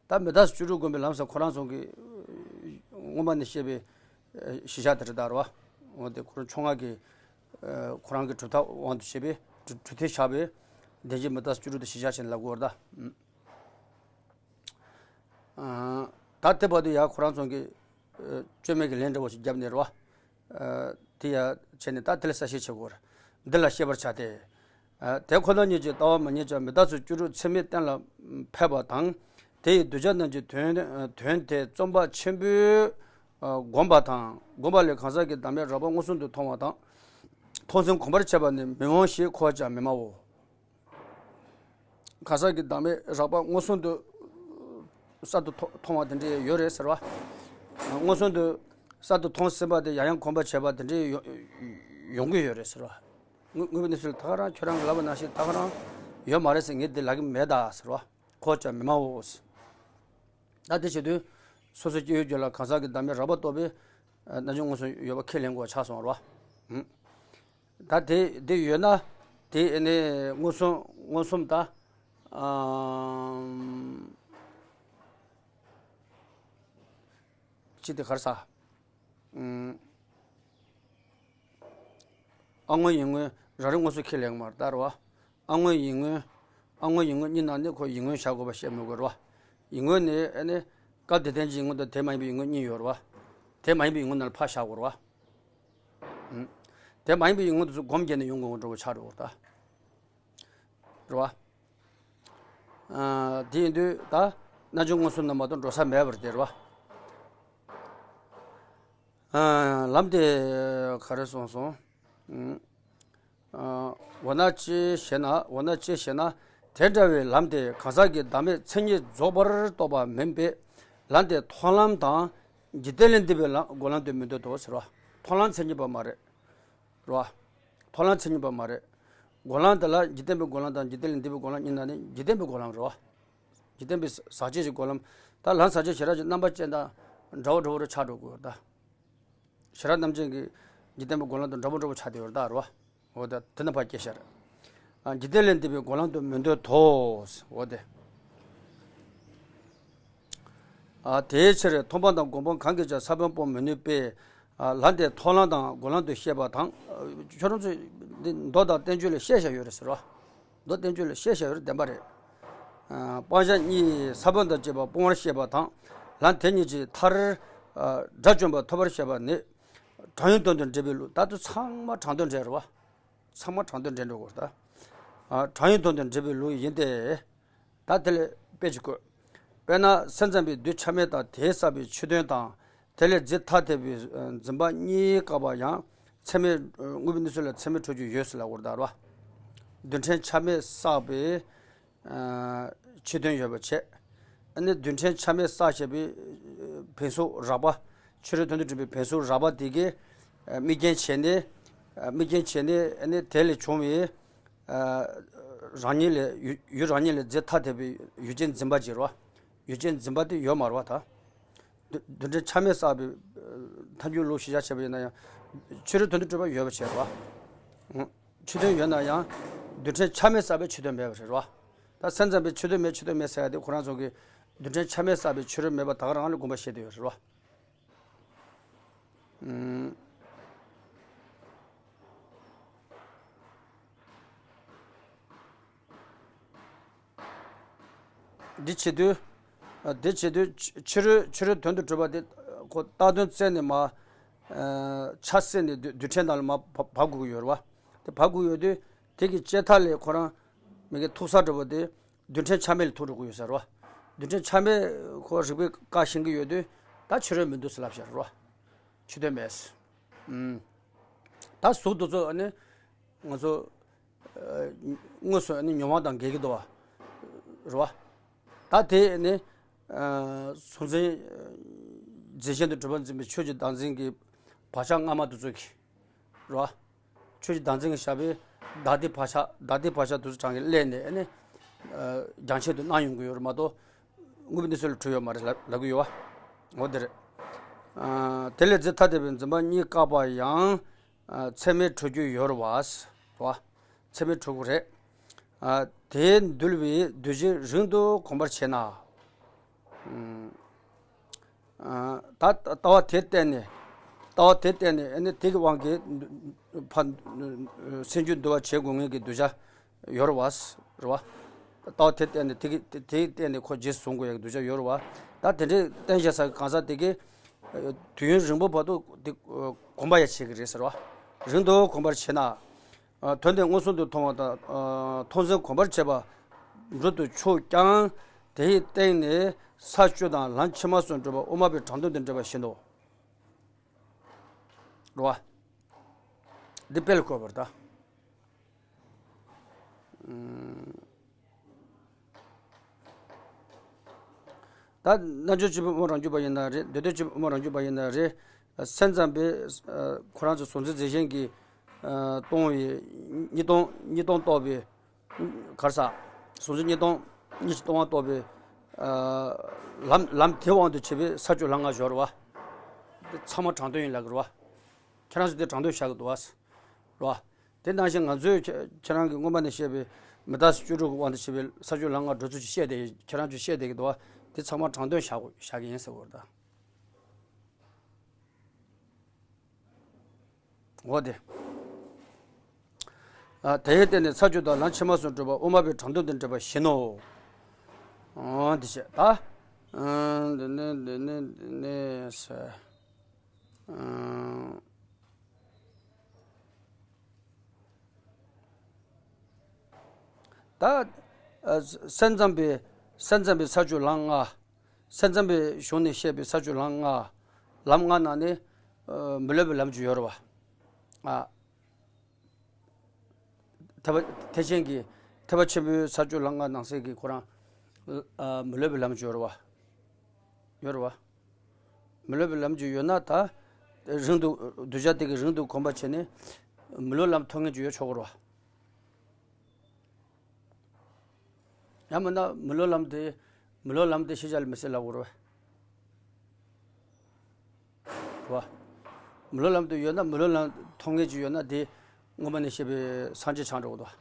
ད་མི་རྟག་སོགས་བཅུ་དྲུག་བསྒོམས་པའི་ལམ་ཟེར་ཁོ་རང་ཚོ་གི་སྔོན་མ་ནས་བཤད་པའི་གཞི་བཞག་དེ་རེད་ད་རོ། འོ་དེ་ཁོ་རང་ཕྱོགས་སྔ་གི་ཁོ་རང་གི་གྲུབ་མཐའ་དབང་དུ་བྱས་པའི་གྲུབ་གྲུབ་མཐས་བཞག་པའི་བདེན་བཞི་མི་རྟག་སོགས་བཅུ་དྲུག་དེ་གཞི་བཞག་བྱས་ནས་ལབ་དགོས་རེད་ད། ད་དེ་བར་དུ་ཡང་ཁོ་རང་ཚོ་གི་བཅོས་མའི་གི་ལན་འདྲ་བོ་ཞིག་བརྒྱབ་ནས་རེད་བ། དེ་ཡང་བྱས་ནས་ད་དེ་ལ་གསལ་བཤད་བྱེད་དགོས་རེད། འདི་ལ་ཤེས་པར་བྱ་སྟེ། དེ་ཁོ་ན་ཉིད་ཀྱི་ལྟ་བ་མི་རྙེད་ཀྱང་མི་རྟག་སོགས་བཅུ་དྲུག་ཚད་མས་གཏན་ལ་ཕེབས་པ་དང་། དེ་ཡི་གདུལ་བྱ་རྣམས་ཀྱི་དོན་དོན་དེ་བརྩོན་པ་ཆེན་པོས་བསྒོམས་པ་དང་། བསྒོམས་པ་ལས་གང་ཟག་གི་བདག་མེད་རགས་པ་མངོན་སུམ་དུ་མཐོང་བ་དང་། མཐོང་སེམས་གོམས་པར་བྱས་པ་ནི་མི་འོང་ཞེས་འཁོར་བར་ཀྱང་མི་སྨྲའོ། གང་ཟག་གི་བདག་མེད་རགས་པ་མངོན་སུམ་དུ་གསར་དུ་མཐོང་མཐོང་བ་དེ་འདྲ་ཡོད་རེད་ཟེར་བ། མངོན་སུམ་དུ་གསར་དུ་མཐོང་ཟིན་པ་དེ་ཡང་ཡང་གོམས་པར་བྱས་པ་དེ་འདྲ་ཡོང་ཡོང་གི་ཡོད་རེད་ཟེར་བ། དངོས་དངོས་པོའི་གནས་ཚུལ་ད་ག་རང་ཁྱོད་རང་གི་ལབ་པ་ནང་བཞིན་ད་ག་རང་ཡོད་མ་རེད་ཟེར་ངས་འདི་ལབ་ཀྱི་མེད་ད་ཟེར་བ། འཁོར་བར་ཀྱང་མི་སྨྲའོ། ད་དེ་བྱེད་དུས་སོ་སོ་སྐྱེ་བོའི་རྒྱུད་ལ་གང་ཟག་གི་བདག་མེད་རགས་པ་རྟོགས་པའི་རྣལ་འབྱོར་མངོན་སུམ་ཡོད་པ་ཁས་ལེན་དགོས་ཆགས་སོང་བ་རེད་བ། ད་དེ་དེ་ཡོད་ན་དེ་ཨེ་ནས་མངོན་སུམ་མངོན་སུམ་ད་ཨམ་ཅི་དེ་གར་ས་ཨམ་ཨ་དངོས་ཡིན་དངོས་རང་རིག་མངོན་སུམ་ཁས་ལེན་མར་ལྟར་བ། ཨ་དངོས་ཡིན་དངོས་ཨ་དངོས་ཡིན་དངོས་གཉིས་ནང་ནས་ཁོ་ཡིན་དངོས་བཞག་དགོས་པ་བཤད་མི་དགོས་རེད་བ། ཡིན་དངོས་ནི་ཨེ་ནས་སྐབས་དེ་ལྡན་གྱི་ཡིན་དངོས་དང་དེ་མ་ཡིན་པའི་ཡིན་དངོས་གཉིས་ཡོད་རེད་བ། དེ་མ་ཡིན་པའི་ཡིན་དངོས་ནང་ལ་ཕར་བཞག་དགོས་རེད་བ། དེ་མ་ཡིན་པའི་ཡིན་ངོ་དེ་ཚོ་སྒོམ་བརྒྱབ་ནས་ཡོང་དགོས་འགྲོ་བ་ཆགས་འགྲོ་བར་ད། རེད་བ། དེ་ཡིན་དུས་ད་རྣལ་འབྱོར་མངོན་སུམ་ན་མ་གཏོགས་འགྲོ་ས་མེད་པར་དེ་རེད་བ། ལམ་དེ་ག་རེ་གསུངས་སོང་། འོ་ན་ཅི་ཞེ་ན། འོ་ན་ཅི་ཞེ་ན། དེ་འདྲ་བའི་ལམ་དེ་གང་ཟག་གི་བདག་མེད་མཚན་ཉིད་རྫོགས་པར་རྟོགས་པ་མིན་པས། ལམ་དེ་མཐོང་ལམ་དང་འཇིག་རྟེན་ལས་འདས་པའི་ལམ་སྒོམ་ལམ་དུ་མི་འདོད་དོ་ཟེར་བ། མཐོང་ལམ་མཚན་ཉིད་པ་མ་རེད། རེད་བ། མཐོང་ལམ་མཚན་ཉིད་པ་མ་རེད། སྒོམ་ལམ་དེ་ལ་འཇིག་རྟེན་པའི་སྒོམ་ལམ་དང་འཇིག་རྟེན་ལས་འདས་པའི་སྒོམ་ལམ་གཉིས་ནང་ནས་འཇིག་རྟེན་པའི་སྒོམ་ལམ་རེད་བ། འཇིག་རྟེན་པའི་ཟག་བཅས་ཀྱི་སྒོམ་ལམ། ད་ལམ་ཟག་བཅས་ཞེ་དྲག་གི་རྣམ་པ་ཅན་དང་འདྲ་བོ་འདྲ་བོ་རུ་ཆགས་འགྲོ་དགོས་ད། ཞེ་དྲག་རྣམ་ཅན་གྱི་འཇིག་རྟེན་པའི་སྒོམ་ལམ་དང་འདྲ་བོ་འདྲ་བོ་ཆགས་བསྡད་ཡོད་རེད་ད་རེད་བ། འོ་ད་དེ་ནི་ཕར་སྐྱེལ་ཤར། ཨ། འཇིག་རྟེན་ལས་འདས་པའི་སྒོམ་ལམ་དུ་མི་འདོད་དོ། འོ་དེ། ཨ། དེའི་ཕྱིར་མཐོང་སྤང་དང་སྒོམ་སྤང་གང་གིས་ཀྱང་ས་བོན་སྤོང་མི་ནུས་པས། ལམ་དེ་མཐོང་ལམ་དང་སྒོམ་ལམ་དུ་བཤད་པ་དང་། ཁྱོད་རང་ཚོས་འདི་མདོ་དང་བསྟན་བཅོས་ལ་བཤད་བཞག་ཡོད་རེད་ཟེར་བ། མདོ་བསྟན་བཅོས་ལ་བཤད་བཞག་ཡོད་རེད། བདེན་པ་རེད། སྤང་བྱ་གཉིས་ས་བོན་དང་བཅས་པ་སྤོང་བར་བཤད་པ་དང་། ལམ་དེ་གཉིས་ཀྱི་མཐར་དགྲ་བཅོམ་པ་ཐོབ་པར་བཤད་པ་ནི་དྲང་ཡོན་དོན་དུ་འགྲེལ་བའི་ལུགས། ད་དུ་ཚང་མ་དྲང་དོན་འགྲེལ་རེད་བ། ཚང་མ་དྲང་དོན་འགྲེལ་འགྲོ་དགོས་ད། དྲང་ཡོན་དོན་དུ་འགྲེལ་བའི་ལུགས་ཡིན་ཏེ། ད་དེ་ལས་དཔེ་ཅིག་བཀོད། དཔེར་ན་སེམས་ཙམ་པའི་རྡུལ་ཆ་མེད་དང་དེས་བསགས་པའི་ཆོས་དོན་དང་། དེ་ལས་རྫས་ཐ་དད་པའི་འཛིན་པ་གཉིས་བཀག་པ་ཡང་ཚད་མས། དངོས་པོའི་གནས་ཚུལ་ལ་ཚད་མས་གྲུབ་རྒྱུ་ཡོད་ཟེར་ལབ་དགོས་རེད་ད་ར། རྡུལ་ཕྲན་ཆ་མེད་བསགས་པའི་ཆོས་དོན་ཡོད་པ་བྱས། ཨ་ནི་རྡུལ་ཕྲན་ཆ་མེད་བསགས་བྱས་པའི་བེམ་གཟུགས་རགས་པ། ཕྱི་རོལ་དོན་དུ་གྲུབ་པའི་བེམ་གཟུགས་རགས་པ་དེ་གའི་དམིགས་རྐྱེན་བྱས་ནས། དམིགས་རྐྱེན་བྱས་ནས་ཨ་ནི་དེ་ལས་བྱུང་བའི་རང་ཉིད་ལས་ཡུལ་ཡུལ་རང་ཉིད་ལས་རྫས་ཐ་དད་པའི་ཡུལ་ཅན་འཛིན་པ་ཅིག་རེད་བ། ཡུལ་ཅན་འཛིན་པ་དེ་ཡོད་མ་རེད་བ་ད། རྡུལ་རྡུལ་ཕྲན་ཆ་མེད་བསགས་པའི་ཐལ་འགྱུར་ལུགས་གཞི་བཞག་བྱས་པ་ཡིན་ན་ཡང་། ཕྱི་རོལ་དོན་དུ་གྲུབ་པ་ཡོད་པ་བྱས་རེད་བ། ཆོས་དོན་ཡོད་ན་ཡང་རྡུལ་ཕྲན་ཆ་མེད་བསགས་པའི་ཆོས་དོན་མེད་པ་རེད་བ། ད་སེམས་ཙམ་པའི་ཆོས་དོན་མེད་ཆོས་དོན་མེད་ཟེར་ཡ་དེ་ཁོ་རང་ཚོ་གིས་རྡུལ་ཕྲན་ཆ་མེད་བསགས་པའི་ཕྱི་རོལ་མེད་པ་ད་ག་རང་ལ་དགོངས་པ་བཞེས་བསྡད་ཡོད་རེད་བ། ཨུམ། འདི་བྱེད་དུས། འདི་བྱེད་དུས་ཕྱི་རོལ་ཕྱི་རོལ་དོན་དུ་གྲུབ་པ་དེ་ཁོ་བཏགས་དོན་བཙལ་ནས་མ། ཆ་བསྲེས་ནས་རྡུལ་རྡུལ་ཕྲན་ནང་ལ་མ་བབས་དགོས་ཀྱི་ཡོད་རེད་བ། དེ་བབས་དགོས་ཡོད་དུས་དེ་གི་བཅད་མཐའ་ལས་ཁོ་རང་མི་གི་ཐུག་ས་འདྲ་པོ་དེ་རྡུལ་ཕྲན་ཆ་མེད་ལ་ཐུག་འགྲོ་གི་ཡོད་ས་རེད་བ། རྡུལ་ཕྲན་ཆ་མེད་ཁོ་རིགས་པས་བཀག་ཤེས་ཀྱི་ཡོད་དུས་ད་ཕྱི་རོལ་མི་འདུག་ཟེར་ལབ་བཞག་རེད་བ། ཆོས་དོན་མེད། ཨུམ། ད་གཟུགས་དེ་ཚོ་ཨ་ནི་ང་ཚོ་དངོས་སུ་ཨ་ནི་མྱོང་བ་དང་འགལ་གྱི་འདུག་བ། རེད་བ། ད་དེ་ཨ་ནི་གཟུང་འཛིན་རྫས་གཞན་དུ་གྲུབ་པར་འཛིན་པའི་ཆོས་ཀྱི་བདག་འཛིན་གྱི་བག་ཆགས་སྔ་མ་དེ་ཚོ་གི། རེད་བ། ཆོས་ཀྱི་བདག་འཛིན་གྱི་བཞག་པའི་བདག་ལྡན་བག་ཆགས་བདག་ལྡན་བག་ཆགས་དེ་ཚོ་གྲངས་ཀྱིས་བསླད་ནས་ཨ་ནི། རྒྱང་ཆད་དུ་སྣང་ཡོང་གི་ཡོད་རེད་མ་གཏོགས། དངོས་པོའི་གནས་ཚུལ་ལ་གྲུབ་ཡོད་མ་རེད་ལབ་ལབ་ཀྱི་ཡོད་བ། འོ་དེ་རེད། དེ་ལས་རྫས་ཐ་དད་པའི་འཛིན་པ་གཉིས་བཀག་པ་ཡང་། ཚད་མས་གྲུབ་རྒྱུ་ཡོད་རེད་བ། རེད་བ། ཚད་མས་གྲུབ་ཀྱི་རེད། དེས་འདུལ་བའི་འདུ་བྱེད་རིང་དུ་གོམས་པར་བྱས་ན། ད་ལྟ་བ་དེ་བརྟེན་ནས། ལྟ་བ་དེ་བརྟེན་ནས་ཨ་ནི་དེ་གི་དབང་གིས་ཕ། སེམས་རྒྱུད་འདུལ་བར་བྱེད་དགོས་ངེས་ཀྱི་གདུལ་བྱ་ཡོད་རེད་བ། རེད་བ། ལྟ་བ་དེ་བརྟེན་ནས་དེ་གི་དེ་བརྟེན་ནས་ཁོ་རྗེས་སུ་བཟུང་དགོས་ཡག་གདུལ་བྱ་ཡོད་རེད་བ། ད་དེ་འདྲའི་བསྟན་བྱ་ས་གང་ཟག་དེ་གིས་དུས་ཡུན་རིང་པོ་བར་དུ་དེ་གོམས་པ་ཡང་བྱེད་ཀྱི་རེད་ཟེར་བ། རིང་དུ་གོམས་པར་བྱས་ན། དོན་དེ་མངོན་སུམ་དུ་མཐོང་བ་དང་། མཐོང་ཟིན་གོམས་པར་བྱས་པ་འགྲུབ་ཏུ་ཆུག་ཀྱང་། དེའི་སྟེང་ནས་ས་བཅུ་དང་ལམ་ཕྱི་མ་གསུམ་སྒྲུབ་པ་དབུ་མ་པའི་དྲང་དོན་དུ་འགྲེལ་བ་བཞིན་ནོ། རེད་བ། འདི་དཔེ་ལ་བཀོད་པར་ད། ད་རྣལ་འབྱོར་སྤྱི་དཔལ་དབུ་མ་རང་རྒྱུད་པ་ཡིན་ན་རེད། འདོད་དོན་སྤྱི་དཔལ་དབུ་མ་རང་རྒྱུད་པ་ཡིན་ན་རེད། སེམས་ཙམ་པས་ཁོ་རང་ཚོ་གཟུང་འཛིན་རྫས་གཞན་གྱིས་སྟོང་བའི་གཉིས་སྟོང་གཉིས་སྟོང་རྟོགས་པའི། གར་ས། གཟུང་འཛིན་གཉིས་སྟོང་གཉིས་ཀྱིས་སྟོང་བ་རྟོགས་པའི། ལམ་ལམ་དེ་དབང་དུ་བྱས་པའི་ས་བཅུ་ལམ་ལྔ་སྦྱོར་བ། འདི་ཚང་མ་དྲང་དོན་ཡིན་ལབ་ཀྱི་རེད་བ། ཁྱེད་རང་ཚོ་དེ་དྲང་དོན་བཞག་གི་འདུག་བ། རེད་བ། དེ་ནང་བཞིན་ང་ཚོས་ཁྱེད་ཁྱེད་རང་གིས་སྔོན་མ་ནས་བཤད་པའི་མི་རྟག་སོགས་བཅུ་དྲུག་གི་དབང་དུ་བྱས་པའི་ས་བཅུ་ལམ་ལྔ་འགྲོ་ཚུལ་ཅིག་བཤད་བསྡད། ཁྱེད་རང་ཚོས་བཤད་བསྡད་ཀྱི་འདུག་བ། དེ་ཚང་མ་དྲང་དོན་བཞག་དགོས་བཞག་གི་ཡིན་ཟེར་བ་རེད་ད། འོ་དེ། དེའི་སྟེང་ནས་ས་བཅུ་དང་ལམ་ཕྱི་མ་གསུམ་སྒྲུབ་པ་དབུ་མ་པའི་དྲང་དོན་དུ་འགྲེལ་བ་བཞིན་ནོ། འོ་དེ་བྱས་ད། འདི་ནི་འདི་ནི་འདི་ནི་ཟེར། ད། སེམས་ཙམ་པའི་སེམས་ཙམ་པའི་ས་བཅུ་ལམ་ལྔ། སེམས་ཙམ་པའི་གཞུང་ནས་བཤད་པའི་ས་བཅུ་ལམ་ལྔ། ལམ་ལྔ་ནང་ནས་མི་སློབ་པའི་ལམ་བཅུ་ཡོད་རེད་བ། ཨ། ཐེག་པ་ཐེག་ཆེན་གྱི་ཐེག་པ་ཆེན་པོའི་ས་བཅུ་ལམ་ལྔ་ནང་གསེས་ཀྱི་ཁོ་རང་། མི་སློབ་པའི་ལམ་བཅུ་ཡོད་རེད་བ། ཡོད་རེད་བ། མི་སློབ་པའི་ལམ་བཅུ་ཡོད་ན་ད། རིང་དུ་གདུལ་བྱ་དེ་གི་རིང་དུ་གོམས་པ་བྱས་ནས། མི་སློབ་ལམ་ཐོབ་མཁན་ཅིག་ཡོད་ཆོག་གི་རེད་བ། ཡང་མིན་ན་མི་སློབ་ལམ་དེ། མི་སློབ་ལམ་དེ་ཤེས་བྱ་ལ་མི་སྲིད་ལབ་དགོས་རེད་བ། རེད་བ། མི་སློབ་ལམ་དུ་ཡོད་ན་མི་སློབ་ལམ་མཐོང་མཁན་ཅིག་ཡོད་ན་དེ་སྔོན་མ་ནས་བཤད་པའི་སངས་རྒྱས་ཆགས་འགྲོ་གི་འདུག་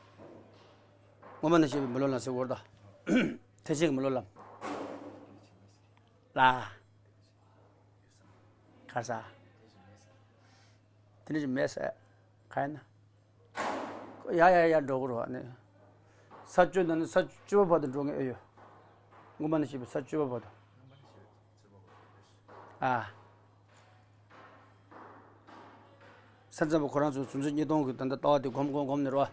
སྔོན་མ་ནས་བཤད་པའི་མི་སློབ་ལམ་ཟེར་གོ་རེད་ད། ཐེག་ཆེན་གྱི་མི་སློབ་ལམ། ལ། གར་ས། དེ་འདྲ་ཞིག་མེད་ཟེར། ག་ཡིན་ན། ཡ་ཡ་ཡ་འགྲོ་གི་རེད་བ་ནི། ས་བཅུ་ནང་ནས་ས་བཅུ་པ་བར་དུ་འགྲོ་མཁན་ཨེ་ཡོད། སྔོན་མ་ནས་བཤད་པའི་ས་བཅུ་པ་བར་དུ། ཨ། ས་མཚམས་པ་ཁོ་རང་ཚོ་གཟུང་འཛིན་གཉིས་སྟོང་གི་ད་ལྟ་ལྟ་བ་དེ་སྒོམ་སྒོམ་སྒོམ་ནས་རེད་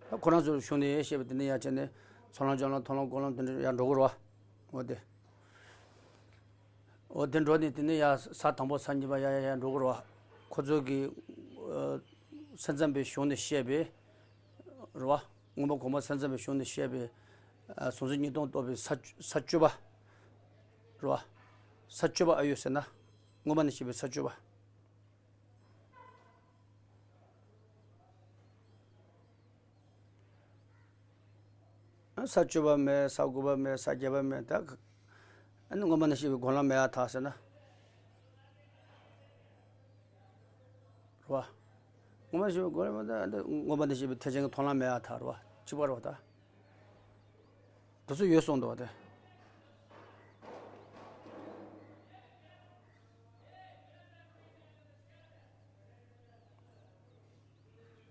བ། ཁོ་རང་ཚོའི་གཞུང་ནས་བཤད་པ་དེ་ནས་ཡར་བྱས་ནས་ཚོགས་ལམ་སྦྱོར་ལམ་མཐོང་ལམ་སྒོམ་ལམ་དེ་འདྲ་ཡར་འགྲོ་གི་རེད་བ། འོ་དེ། འོ་དེ་འགྲོ་ནས་དེ་ནས་ཡར་ས་དང་པོ་ས་གཉིས་པ་ཡར་ཡར་ཡར་འགྲོ་གི་རེད་བ། ཁོ་ཚོ་གི་ཨ་ས་མཚམས་པའི་གཞུང་ནས་བཤད་པའི་རེད་བ། མངོན་པ་གོང་མ་ས་མཚམས་པའི་གཞུང་ནས་བཤད་པའི་ཨ་གཟུང་འཛིན་གཉིས་སྟོང་རྟོགས་པའི་ས་བཅུ་ས་བཅུ་པ་རེད་བ། ས་བཅུ་པ་ཨེ་ཡོད་ཟེར་ན། མངོན་པ་ནས་བཤད་པའི་ས་བཅུ་པ། ས་བཅུ་པ་མེད། ས་དགུ་པ་མེད། ས་བརྒྱད་པ་མེད། ད་ཨ་ནི་མངོན་པ་ནས་བཤད་པའི་སྒོམ་ལམ་མེད་ཡ་ཐག་ཟེར་ན། རེད་བ། མངོན་པ་ནས་བཤད་པའི་སྒོམ་ལམ་མེད་ད་མངོན་པ་ནས་བཤད་པའི་ཐེག་ཆེན་གྱི་མཐོང་ལམ་མེད་ཡ་ཐག་རེད་བ། གཅིག་པ་རེད་བ་ད། དེ་ཚོ་ཡོད་གསུངས་འདུག་བ་དེ།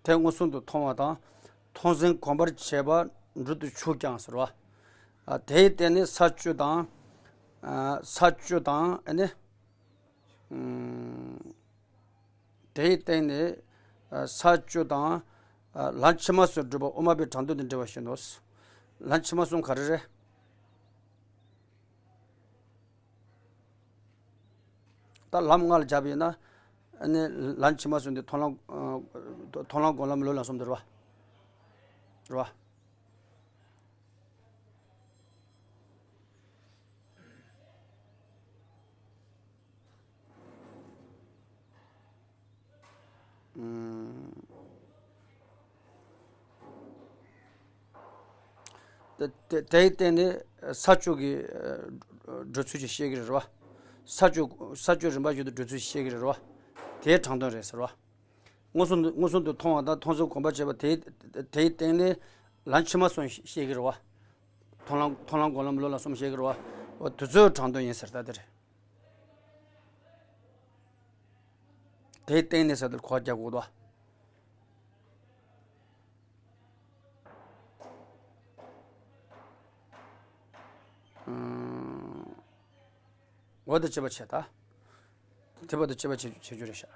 དེ་མངོན་སུམ་དུ་མཐོང་བ་དང་། མཐོང་ཟིན་གོམས་པར་བྱས་པ་འབྲུ་དུ་ཆུག་ཀྱང་ཟེར་བ། ཨ་དེའི་སྟེང་ནས་ས་བཅུ་དང་། ཨ་ས་བཅུ་དང་ཨ་ནི། ཨུམ། དེའི་སྟེང་ནས་ཨ་ས་བཅུ་དང་། ཨ་ལམ་ཕྱི་མ་གསུམ་བསྒྲུབ་པ་དབུ་མ་པའི་དྲང་དོན་དང་འབྲེལ་བ་བཞིན་ནོ། ལམ་ཕྱི་མ་གསུམ་ག་རེ་རེད། ད་ལམ་ལྔ་ལ་སྦྱར་བ་ཡིན་ན། ཨ་ནི་ལམ་ཕྱི་མ་གསུམ་དེ་མཐོང་ལམ། ཨ་མཐོང་ལམ་སྒོམ་ལམ་བློ་ལམ་གསུམ་དེ་རེད་བ། རེད་བ། ཨུམ། དེ་དེ་དེའི་སྟེང་ནས་ས་བཅུ་གི་ཨ་འགྲོ་ཚུལ་ཅིག་བཤད་ཀྱི་རེད་བ། ས་བཅུ་ས་བཅུ་རིམ་པ་བཞིན་དུ་འགྲོ་ཚུལ་བཤད་ཀྱི་རེད་བ། དེའི་དྲང་དོན་རེད་ཟེར་བ། མངོན་སུམ་དུ་མངོན་སུམ་དུ་མཐོང་བ་དང་མཐོང་ཚུལ་གོམས་པར་བྱེད་པ་དེའི་དེའི་སྟེང་ནས་ལམ་ཕྱི་མ་གསུམ་བཤད་ཀྱི་རེད་བ། མཐོང་ལམ་མཐོང་ལམ་སྒོམ་ལམ་བློ་ལམ་གསུམ་བཤད་ཀྱི་རེད་བ། འོ་དེ་ཚོའི་དྲང་དོན་ཡིན་ཟེར་ད་དེ་རེད། དེའི་སྟེང་ནས་ཟེར་དེར་གོ་བ་རྒྱག་དགོས་དོ། ཨུམ། འོ་དེ་དཔྱད་པ་བྱེད་ད། དེ་བར་དུ་དཔྱད་པ་བྱེད་བྱེད་རྒྱུ་རེད་ཤག་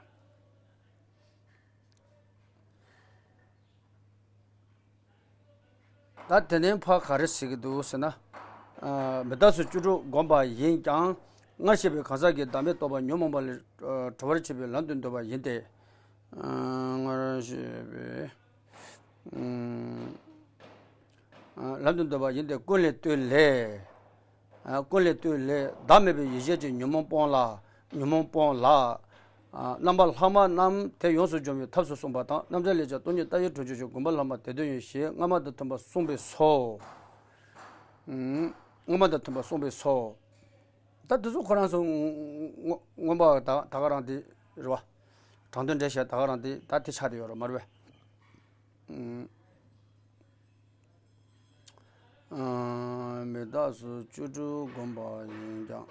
ད་དེ་ནས་ཕར་ག་རེ་ཟེར་གྱི་འདུག་ཟེར་ན། ཨ་མི་རྟག་སོགས་བཅུ་དྲུག་བསྒོམས་པ་ཡིན་ཀྱང་། སྔར་བཤད་པའི་གང་ཟག་གི་བདག་མེད་རྟོགས་པ་ཉོན་མོངས་པ་ལས་གྲོལ་བར་བྱེད་པའི་ལམ་དུ་འདོད་པ་ཡིན་ཏེ། ཨ་སྔར་བཤད་པའི་ཨ་ལམ་དུ་འདོད་པ་ཡིན་ཏེ་ཀུན་ལས་བཏུས་ལས། ཨ་ཀུན་ལས་བཏུས་ལས་བདག་མེད་པའི་ཡེ་ཤེས་ཀྱི་ཉོན་མོངས་སྤོང་ལ། ཉོན་མོངས་སྤོང་ལ། ཨ་རྣམ་པ་ལྷག་མ་རྣམས་དེ་ཡོངས་སུ་འཇོམས་པའི་ཐབས་སུ་གསུངས་པ་དང་། རྣམ་བྱང་ལས་ཀྱང་སྟོང་ཉིད་རྟག་གཅིག་གྲོལ་བྱེད་ཕྱིར་སྒོམ་པ་ལྷག་མ་དེ་དོན་ཡིན་ཞེས་སྔ་མ་དང་མཐུན་པར་གསུངས་པས་སོ། ཨུམ། སྔ་མ་དང་མཐུན་པར་གསུངས་པས་སོ། ད་དེ་ཚོ་ཁོ་རང་ཚོ་མངོན་པ་ད་ད་ག་རང་དེ་རེད་བ། དྲང་དོན་འགྲེལ་བཤད་ད་ག་རང་དེ་ད་དེ་ཆགས་བསྡད་ཡོད་རེད་མ་རེད་པས། ཨུམ། ཨ་མི་རྟག་སོགས་བཅུ་དྲུག་བསྒོམས་པ་ཡིན་ཀྱང་།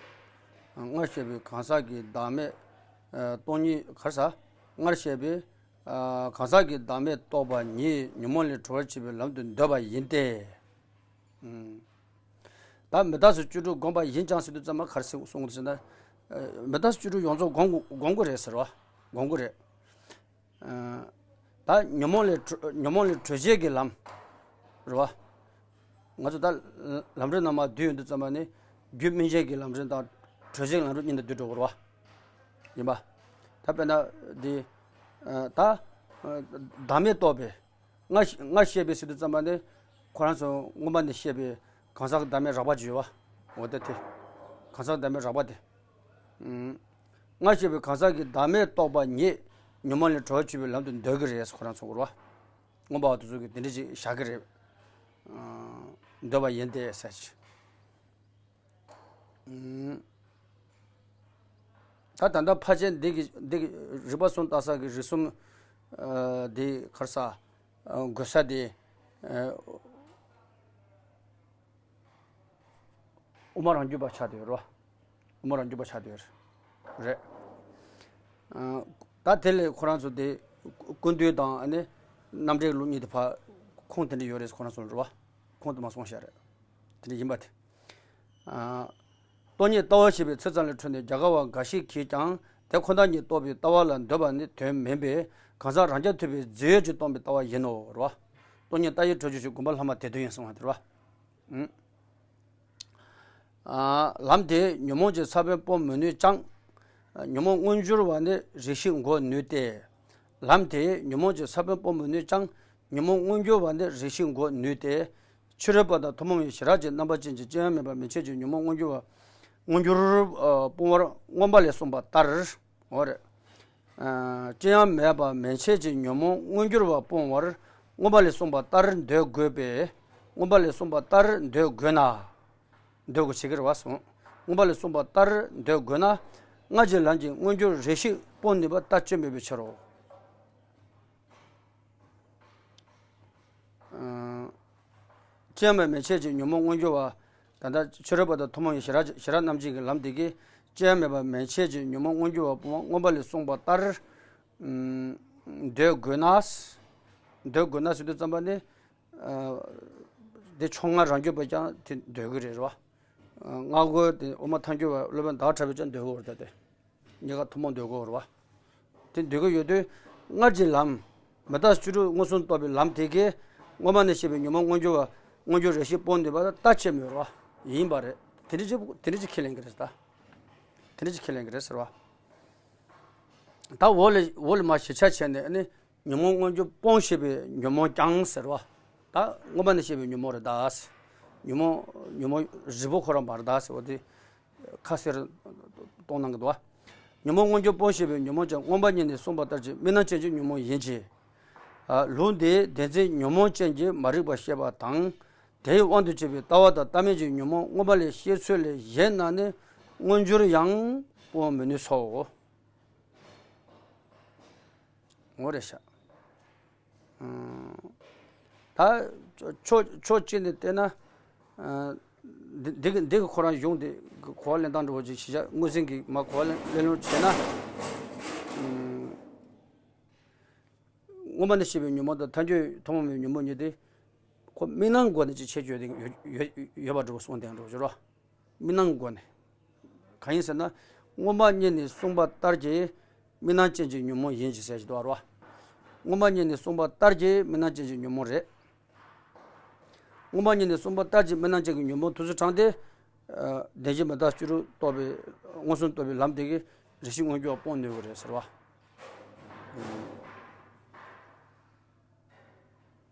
སྔར་བཤད་པའི་གང་ཟག་གི་བདག་མེད་ཨ་སྟོང་ཉིད་ག་རེ་ཟ། སྔར་བཤད་པའི་ཨ་གང་ཟག་གི་བདག་མེད་རྟོགས་པ་ཉིད་ཉོན་མོངས་ལས་གྲོལ་བར་བྱེད་པའི་ལམ་དུ་འདོད་པ་ཡིན་ཏེ། ཨུམ། ད་མི་རྟག་སོགས་བཅུ་དྲུག་བསྒོམས་པ་ཡིན་ཀྱང་ཟེར་དུས་ཙམ་པ་ག་རེ་གསུངས་གསུངས་ཟེར་ན། ཨ་མི་རྟག་སོགས་བཅུ་དྲུག་ཡོངས་རྫོགས་བསྒོམ་དགོས་བསྒོམ་དགོས་རེད་ཟེར་བ། བསྒོམ་དགོས་རེད། ཨ་ད་ཉོན་མོངས་ལས་གྲོལ་ཉོན་མོངས་ལས་གྲོལ་བྱེད་ཀྱི་ལམ་རེད་བ། ང་ཚོ་ད་ལམ་རིམ་ནང་མར་བསྡུས་ཡོང་དུས་ཙམ་པ་ནི་རྒྱུ་སྨིན་བྱེད་ཀྱི་ལམ་རིམ་དང་གྲོལ་བྱེད་ཀྱི་ལམ་རིམ་གཉིས་ལ་བསྡུས་འགྲོ་དགོས་རེད་བ། ཡིན་པ། ད་དཔེར་ན་འདི་ཨ་ད་ཨ་བདག་མེད་རྟོགས་པའི་སྔར་སྔར་བཤད་པའི་ཟེར་དུས་ཙམ་པ་ནི་ཁོ་རང་ཚོ་མངོན་པ་ནས་བཤད་པའི་གང་ཟག་གི་བདག་མེད་རགས་པ་ཅིག་ཡོད་བ། འོ་དེ་དེ། གང་ཟག་གི་བདག་མེད་རགས་པ་དེ། ཨུམ། སྔར་བཤད་པའི་གང་ཟག་གི་བདག་མེད་རྟོགས་པ་ཉིད་ཉོན་མོངས་ལས་གྲོལ་བར་བྱེད་པའི་ལམ་དུ་འདོད་ཀྱི་རེད། ཁོ་རང་ཚོ་གོ་རེད་བ། མངོན་པ་བ་དེ་ཚོ་གིས་དེ་འདྲ་ཅིག་བཞག་གི་རེད། ཨ་འདོད་པ་ཡིན་ཏེ་ཟེར་ཅིག་ཨུམ། ད་ད་ལྟ་ཕལ་ཆེར་འདི་གི་འདི་གི་རིགས་པ་གསུམ་ལྟ་ས་གི་རིགས་གསུམ་ཨ་འདི་ག་རེ་ཟ། ཨ་འགོད་ས་དེ་ཨ་དབུ་མ་རང་རྒྱུད་པ་ཆགས་བསྡད་ཡོད་རེད་བ། དབུ་མ་རང་རྒྱུད་པ་ཆགས་བསྡད་ཡོད་རེད། ཨ་ད་དེ་ལས་ཁོ་རང་ཚོ་དེ་ ཀུན་བཏུས་དང་ཨ་ནི་རྣམ་འགྲེལ་ལུགས་གཉིས་དེ་ཕར་ཁུངས་དེ་འདྲ་ཡོད་རེད། ཁོ་རང་ཚོ་ལ་རེད་བ། ཁུངས་དེ་མ་སོང་ཤག་རེད། དེ་འདྲ་ཡིན་པ་དེ། ཨ། སྟོང་ཉིད་ལྟ་བ་ཞེས་པའི་ཚིག་ཙམ་ལས་འཕྲོས་ནས་རྒྱ་གར་བ་འགའ་ཞིག་གིས་ཀྱང་དེ་ཁོ་ན་ཉིད་རྟོགས་པའི་ལྟ་བ་ལ་འདོད་པ་ནི་དོན་མིན་པས། གང་ཟག་རང་རྐྱ་ཐུབ་པའི་རྫས་ཡོད་ཀྱིས་སྟོང་པའི་ལྟ་བ་ཡིན་ནོ། རེད་བ། སྟོང་ཉིད་ལྟ་བའི་གྲོལ་བྱེད་ཞུ་དགོངས་པ་ལྷག་མ་དེ་དོན་ཡིན་གསུངས་པ་དེ་རེད་བ། ཨུ། ཨ། ལམ་དེས་ཉོན་མོངས་ཀྱི་ས་བོན་སྤོང་མི་ནུས་ཀྱང་། ཉོན་མོངས་མངོན་གྱུར་བ་ནི་རེ་ཞིག་འགོག་ནུས་ཏེ། ལམ་དེས་ཉོན་མོངས་ཀྱི་ས་བོན་སྤོང་མི་ནུས་ཀྱང་། ཉོན་མོངས་མངོན་གྱུར་བ་ནི་རེ་ཞིག་འགོག་ནུས་ཏེ། ཕྱི་རོལ་པ་དང་ཐུན་མོང་བའི་ཞི་རགས་ཀྱི་རྣམ་པ་ཅན་གྱི་ཅི་ཡང་མེད་པ་མན་ཆད་ཀྱི་ཉོན་མོངས་མངོན་གྱུར་བ། མངོན་གྱུར་སྤོང་བར་མངོན་པ་ལས་གསུངས་པ་ལྟར། འོ་རེད། ཨ། ཅི་ཡང་མེད་པ་མན་ཆད་ཀྱི་ཉོན་མོངས་མངོན་གྱུར་བ་སྤོང་བར་མངོན་པ་ལས་གསུངས་པ་ལྟར་འདོད་དགོས་པས། མངོན་པ་ལས་གསུངས་པ་ལྟར་འདོད་དགོས་ན། འདོད་དགོས་བྱེད་ཀྱི་རེད་བ་གསུངས། མངོན་པ་ལས་གསུངས་པ་ལྟར་འདོད་དགོས་ན། སྔར་གྱི་ལམ་གྱི་མངོན་གྱུར་རེ་ཞིག་སྤོང་ནུས་པ་ལྟ་ཅི་མེད་པའི་ཕྱིར་རོ། ཅི་ཡང་མེད་མན་ཆད་ཀྱི་ཉོན་མོངས་མངོན་གྱུར་བ། ད་ལྟ་ཕྱི་རོལ་པ་དང་ཐུན་མོང་བའི་ཞི་རགས་ཞི་རགས་རྣམ་བཅད་ཀྱི་ལམ་དེ་གིས་ཅི་ཡང་མེད་པ་མན་ཆད་ཀྱི་ཉོན་མོངས་མངོན་གྱུར་བ་སྤོང་བ་མངོན་པ་ལས་གསུངས་པ་ལྟར། ཨུམ། འདོད་དགོས་ན། འདོད་དགོས་ན་ཟེར་དུས་ཙམ་པ་ནི། ཨ། དེ་ཕྱོགས་སྔ་རང་རྒྱུད་པས་ཀྱང་དེ་འདོད་ཀྱི་རེད་བ། སྔ་རྒོལ་དེ་དབུ་མ་ཐལ་འགྱུར་བ་སློབ་དཔོན་ཟླ་བ་གྲགས་པས་ཀྱང་འདོད་ཀྱི་ཡོད་རེད་ད་དེ། གཉིས་ཀ་ཐུན་མོང་འདོད་དགོས་རེད་བ། དེ་འདོད་ཀྱི་ཡོད་དུས་སྔར་གྱི་ལམ། མི་རྟག་སྤྱི་རོད་མངོན་སུམ་རྟོགས་པའི་ལམ་དེ་གས་མངོན་པ་ནས་བཤད་པའི་ཉོན་མོངས་མངོན་གྱུར་བ། མངོན་གྱུར་རེ་ཞིག་སྤོང་ནུས་པ་ལྟ་ཅི་མེད་རེད་བ། ཡིན་པ་རེད། དེ་འདྲ་ཅིག་དེ་འདྲ་ཅིག་ཁས་ལེན་གྱི་རེད་ད། དེ་འདྲ་ཅིག་ཁས་ལེན་གྱི་རེད་ཟེར་བ། ད་འོག་ལ་འོག་ལ་མར་ཞིབ་ཆ་བྱས་ནས་ཨ་ནི། ཉོན་མོངས་མངོན་གྱུར་སྤོང་ཞེས་པའི་ཉོན་མོངས་ཀྱང་ཟེར་བ། ད་མངོན་པ་ནས་བཤད་པའི་ཉོན་མོངས་རེད་ད། ཉོན་མོངས་ཉོན་མོངས་རིལ་པོ་ཁོ་རང་མ་རེད་ད་ཟེར་བ་དེ། ཁ་གསལ་གཏོང་གནང་གི་འདུག་བ། ཉོན་མོངས་མངོན་གྱུར་སྤོང་ཞེས་པའི་ཉོན་མོངས་ཀྱང་མངོན་པ་ཉིད་ནས་གསུངས་པ་ལྟར་གྱི་དམིགས་རྣམ་ཅན་གྱི་ཉོན་མོངས་ཡིན་གྱི། ལུགས་འདིས་བདེན་འཛིན་ཉོན་མོངས་ཅན་གྱི་མ་རིག་པ་བཤད་པ་དང་། དེའི་དབང་དུ་བྱས་པའི་ལྟ་བ་དང་ལྟ་མིན་གྱི་ཉོན་མོངས་མངོན་པ་ལས་བཤད་ཚུལ་ལས་གཞན་རྣམས་ནི་མངོན་གྱུར་ཡང་སྤོང་མི་ནུས་སོ། ངོ་རེ་ཤ། ད་ཕྱོགས་ཕྱོགས་གཅིག་ནས་བལྟས་ན། འདི་འདི་གི་འདི་གི་ཁོ་རང་གཞུང་འདི་གི་གོ་བ་ལེན་སྟངས་འདྲ་བོ་ཅིག་གཞི་བཞག་མངོན་ཟིན་གྱི་མ་གོ་བ་ལེན་ལེན་ལུགས་བྱས་ན། མངོན་པ་ནས་བཤད་པའི་ཉོན་མོངས་དང་ཐལ་འགྱུར་ཐུན་མོང་མའི་ཉོན་མོངས་གཉིས་དེ། ཁོ་དམིགས་རྣམ་སྒོ་ནས་ཅིག་ཁྱད་ཆོས་དེ་ཡོད་ཡོད་ཡོད་པ་འདྲ་བོ་གསུངས་བསྡད་འགྲོ་ཞུ་རོགས། དམིགས་རྣམ་སྒོ་ནས། གང་ཡིན་ཟེར་ན། མངོན་པ་ཉིད་ནས་གསུངས་པ་ལྟར་གྱི་དམིགས་རྣམ་ཅན་གྱི་ཉོན་མོངས་ཡིན་གྱི་ཟེར་གྱི་འདུག་བ། མངོན་པ་ཉིད་ནས་གསུངས་པ་ལྟར་གྱི་དམིགས་རྣམ་ཅན་གྱི་ཉོན་མོངས་རེད། མངོན་པ་ཉིད་ནས་གསུངས་པ་ལྟར་གྱི་དམིགས་རྣམ་ཅན་གྱི་ཉོན་མོངས་དུས་ཚོད་གྲངས་ཏེ། བདེན་བཞི་མི་རྟག་སྤྱི་རོད་རྟོགས་པའི་མངོན་སུམ་རྟོགས་པའི་ལམ་དེ་གིས་རེ་ཞིག་མངོན་གྱུར་བ་སྤོང་ནུས་པ་རེད་ཟེར་བ།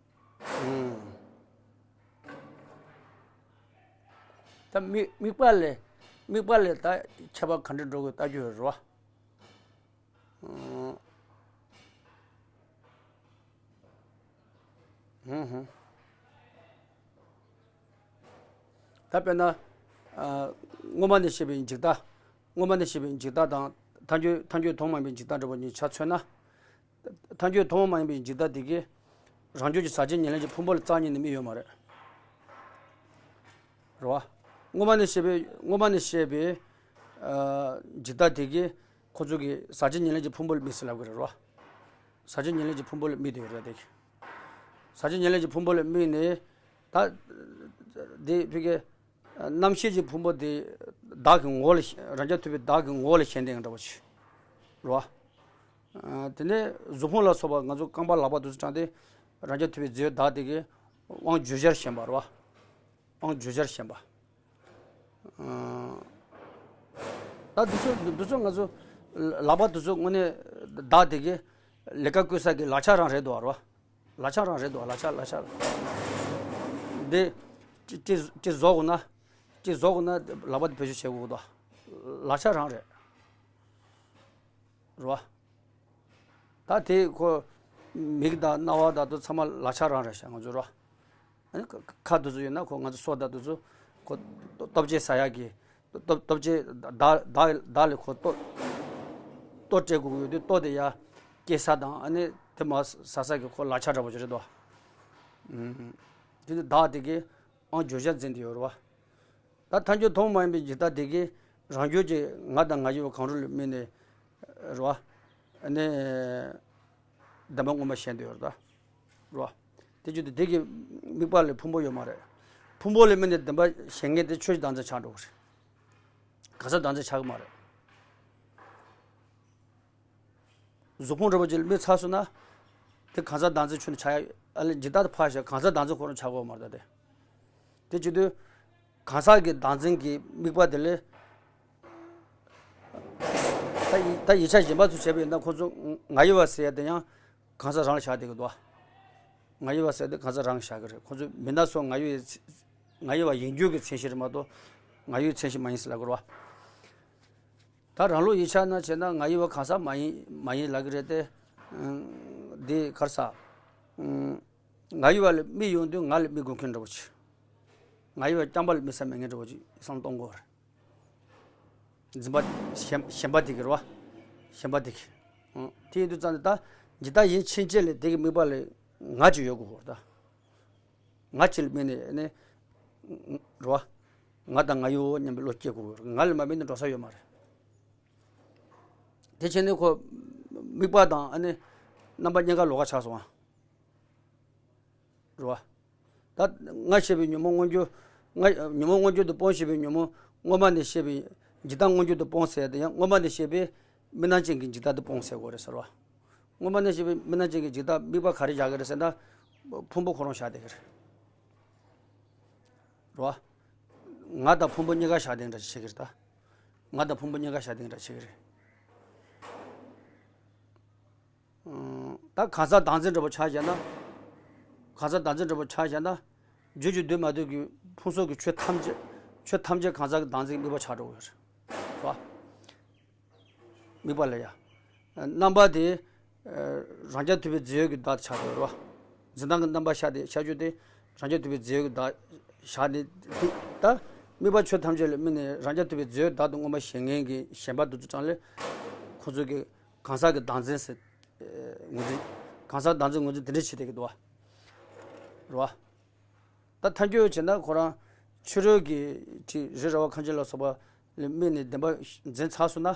ད་དམིགས་དམིགས་པ་ལས་དམིགས་པ་ལས་ད་ཁྱད་པར་ག་འདྲ་འགྲོ་དགོས་ལྟ་རྒྱུ་ཡོད་རེད་བ། ཧུམ་ཧུམ། ད་དཔེར་ན། མངོན་པ་ནས་བཤད་པའི་འཇིག་ལྟ། མངོན་པ་ནས་བཤད་པའི་འཇིག་ལྟ་དང་ཐལ་འགྱུར་ཐལ་འགྱུར་ཐུན་མོང་མ་ཡིན་པའི་འཇིག་ལྟ་འདྲ་བོ་གཉིས་ཆ་མཚོན་ན། ཐལ་འགྱུར་ཐུན་མོང་མ་ཡིན་པའི་འཇིག་ལྟ་དེ་གས་རང་རྒྱུད་ཀྱི་ཟག་བཅས་ཉེར་ལེན་གྱི་ཕུང་པོ་ལ་རྩ་བ་ཉིད་ནས་དམིགས་ཡོད་མ་རེད། རེད་བ། མངོན་པ་ནས་བཤད་པའི་མངོན་པ་ནས་བཤད་པའི་འཇིག་ལྟ་དེ་གས་ཁོ་ཚོ་གི་ཟག་བཅས་ཉེར་ལེན་གྱི་ཕུང་པོ་ལ་དམིགས་ཟེར་ལབ་ཀྱི་རེད་རོ། ཟག་བཅས་ཉེར་ལེན་གྱི་ཕུང་པོ་ལ་དམིགས་དེ་ཡོད་རེད་དེ། ཟག་བཅས་ཉེར་ལེན་གྱི་ཕུང་པོ་ལ་དམིགས་ནས་ད། དེ་ཕི་གེ། རྣམ་ཤེས་ཀྱི་ཕུང་པོ་དེ་བདག་གི་ངོ་བོ་ལ་རང་རྐྱ་ཐུབ་པའི་བདག་གི་ངོ་བོ་ལ་ཞེན་ཏེ་འདྲ་བ་ཞིག་རོ། དེ་ནས་གཟུགས་ཕུང་ལ་སོགས་པ་ང་ཚོ་རྐང་པ་ལག་པ་དུ་དྲངས་ཏེ་རང་རྐྱ་ཐུབ་པའི་རྫས་བདག་དེ་གི་དབང་བརྗོད་བྱར་ཞེན་པ་རོ། དབང་བརྗོད་བྱར་ཞེན་པ། ད་འདི་ཚོ་འདི་ཚོ་ང་ཚོ་ལག་པ་འདི་ཚོ་དངོས་གནས་བདག་དེ་གི་ལས་ཀ་བསྐུལ་ས་གི་ལག་ཆ་རང་རེད་འདུག་བ་རོ། ལག་ཆ་རང་རེད་འདུག་བ། ལག་ཆ་ལག་ཆ་འདི་ཅི་ཅི་ཅི་བཟོ་དགོས་ན་ཅི་བཟོ་དགོས་ན་ལག་པ་འདི་བེད་སྤྱོད་བྱེད་དགོས་འདུག་ལག་ཆ་རང་རེད་རོ། ད་དེ་ཁོ་མིག་དང་རྣ་བ་དང་དུ་ཚང་མ་ལག་ཆ་རང་རེད་ཤག་ང་ཚོ་རོ། ཨ་ནི་ཁ་ཁ་དུ་ཚོ་ཡོད་ན་ཁོ་ང་ཚོ་སོ་དང་དུ་ཚོ་ཁོ་ལྟོ་ལྟོ་ཆས་ཟ་ཡག་གི་ལྟོ་ལྟོ་ཆས་བདག་བདག་བདག་ལས་ཁོ་ལྟོ་ལྟོ་སྤྲད་དགོས་ཀྱི་ཡོད་དུས་ལྟོ་དེ་ཡ་སྐྱེལ་ས་དང་ཨ་ནི་དེ་མ་ཟ་ས་གི་ཁོ་ལག་ཆ་འདྲ་པོ་ཅིག་རེད་དོ། ཨུམ། དེ་ནི་བདག་དེ་གི་ཨང་བརྗོད་བྱ་འཛིན་དུ་ཡོད་རེད་བ། ད་ཐལ་འགྱུར་ཐུན་མོང་མ་ཡིན་པའི་འཇིག་ལྟ་དེ་གིས་རང་རྒྱུད་ཀྱི་ང་དང་ང་ཡི་བ་གང་རུང་ལ་དམིགས་ནས་རེད་བ། ཨ་ནི། བདེན་པ་མངོན་པ་ཞེན་བསྡད་ཡོད་རེད་ད། རོ། དེ་བྱེད་དུས་དེ་གི་དམིགས་པ་ལས་ཕུང་པོ་ཡོད་མ་རེད། ཕུང་པོ་ལས་དམིགས་ནས་བདེན་པ་ཞེན་མཁན་དེ་ཆོས་ཀྱི་བདག་འཛིན་ཆགས་འགྲོ་གི་རེད། གང་ཟག་བདག་འཛིན་ཆགས་ཀྱི་མ་རེད། གཟུགས་ཕུང་འདྲ་པོ་ཅིག་ལ་དམིགས་ཚར་སོང་ན། དེ་གང་ཟག་བདག་འཛིན་ཁྱོན་ནས་ཆགས་ཡ་ཨ་ལས་ཇི་ལྟར་དུ་ཕར་བཞག་གང་ཟག་བདག་འཛིན་ཁོ་རང་ཆགས་ཀྱི་ཡོད་མ་རེད་ད་དེ། དེ་བྱེད་དུས། གང་ཟག་གི་བདག་འཛིན་གྱི་དམིགས་པ་དེ་ལས། ད་ཡི་ད་ཡིག་ཆ་གཞན་པ་ཚོ་བྱས་པ་ཡིན་ན་ཁོ་ཚོ་ང་ཡི་བ་ཟེར་ཡ་དེ་ཡང་གང་ཟག་རང་ལ་བཞག་བསྡད་ཀྱི་འདུག་ང་ཡི་བ་ཟེར་དེ་གང་ཟག་རང་གིས་བཞག་གི་རེད། ཁོ་ཚོ་མི་སྣ་ཚོ་ང་ཡི་བའི་ཚེ་ང་ཡི་བ་ཡིན་རྒྱུ་གི་མཚན་གཞི་རེད་མ་གཏོགས་ང་ཡི་བའི་མཚན་གཞི་མ་ཡིན་ཟེར་ལབ་དགོས་རེད་བ། ད་རང་ལུགས་ཡིག་ཆ་ནང་བྱས་ན་ང་ཡི་བ་གང་ཟག་མ་ཡིན་མ་ཡིན་ལབ་ཀྱི་རེད་དེ། ཨང་། འདི་ག་རེ་ཟ། ཨང་། ང་ཡི་བ་ལ་དམིགས་ཡོང་དུས་ང་ལ་དམིགས་དགོས་མཁན་འདྲ་པོ་ཅིག་ང་ཡི་བ་རྐྱང་པ་ལ་དམིགས་ས་མེད་མཁན་འདྲ་པོ་ཅིག་བསམ་བློ་གཏོང་དགོས་རེད། འཛིན་པ་གཞན་གཞན་པ་དེ་གི་རེད་བ། གཞན་པ་དེ་གི་ཨང་། དེ་ཡིན་དུས་ཙང་ནས་ད་ཇི་ལྟར་ཡིན་ཕྱིན་ཆད་ལས་དེ་གི་དམིགས་པ་ལས་ང་ཅིག་ཡོད་དགོས་རེད་ད། ང་ཅིག་ལ་དམིགས་ནས་ནི། རེད་བ། ང་དང་ང་ཡི་བ་སྙམ་པའི་བློ་སྐྱེ་དགོས་རེད། ང་ལ་མ་དམིགས་ན་འགྲོ་ས་ཡོད་མ་རེད། དེ་བྱས་ནས་ཁོ། དམིགས་པ་དང་ཨ་ནི། རྣམ་པ་གཉིས་ཀ་ལོགས་ཀ་ཆགས་སོང་ཨ། རེད་བ། ད་ང་ཞེས་པའི་ཉོན་མོངས་མངོན་གྱུར། ང་ཉོན་མོངས་མངོན་གྱུར་དུ་སྤོང་ཞེས་པའི་ཉོན་མོངས་སྔོན་མ་ནས་བཤད་པའི་འཇིག་ལྟ་མངོན་གྱུར་དུ་སྤོང་ཟེར་ཡ་དེ་ཡང་སྔོན་མ་ནས་བཤད་པའི་དམིགས་རྣམ་ཅན་གྱི་འཇིག་ལྟ་དེ་སྤོང་ཟེར་དགོས་རེད་ཟེར་བ། སྔོན་མ་ནས་བཤད་པའི་དམིགས་རྣམ་ཅན་གྱི་འཇིག་ལྟ་དམིགས་པ་ག་རེ་བཞག་གི་རེད་ཟེར་ན། ཕུང་པོ་ཁོ་རང་བཞག་བསྡད་ཀྱི་རེད། རེད་བ། ང་དང་ཕུང་པོ་གཉིས་ཀ་བཞག་བསྡད་འདྲ་ཞིག་བྱེད་ཀྱི་རེད་ད། ང་དང་ཕུང་པོ་གཉིས་ཀ་བཞག་བསྡད་འདྲ་བྱེད་ཀྱི་རེད། ཨང་། ད་གང་ཟག་བདག་འཛིན་འདྲ་པོ་ཆགས་བཞག་ན། གང་ཟག་བདག་འཛིན་འདྲ་པོ་ཆགས་བཞག་ན། རྒྱུ་གཅིག་འདུས་མ་འདུས་ཀྱི་ཕུང་སོགས་ཀྱི་ཆོས་ཐམས་ཅད། ཆོས་ཐམས་ཅད་གང་ཟག་གི་བདག་འཛིན་གྱི་དམིགས་པ་ཆགས་འགྲོ་གི་རེད། རེད་བ། དམིགས་པ་ལ་ཡ། རྣམ་པ་དེ། རང་རྐྱ་ཐུབ་པའི་རྫས་ཡོད་ཀྱི་བདག་ཆགས་འགྲོ་རེད་བ། འཛིན་སྟངས་ཀྱི་རྣམ་པ་ཤར་ཏེ་ཤར་རྒྱུ་དེ། རང་རྐྱ་ཐུབ་པའི་རྫས་ཡོད་ཀྱི་བདག་བཞག་ནས་དེ་ད། དམིགས་པ་ཆོས་ཐམས་ཅད་ལ་དམིགས་ནས་རང་རྐྱ་ཐུབ་པའི་རྫས་ཡོད་བདག་ཏུ་མངོན་པར་ཞེན་མཁན་གྱི་ཞེན་པ་དེ་ཚོ་གྲངས་ལས། ཁོ་ཚོ་གི་གང་ཟག་གི་བདག་འཛིན་ཟེར། ངོས་འཛིན། གང་ཟག་བདག་འཛིན་ངོས་འཛིན་དེ་འདྲ་བྱེད་བསྡད་ཀྱི་འདུག་བ། རེད་བ། ད་ཐལ་འགྱུར་བྱས་ན་ཁོ་རང་ཕྱི་རོལ་གྱི་ཅིག་རི་ར་བ་ཁ་འབྱེད་ལ་སོགས་པ་ལ་དམིགས་ནས་བདེན་པ་འཛིན་ཚར་སོང་ན།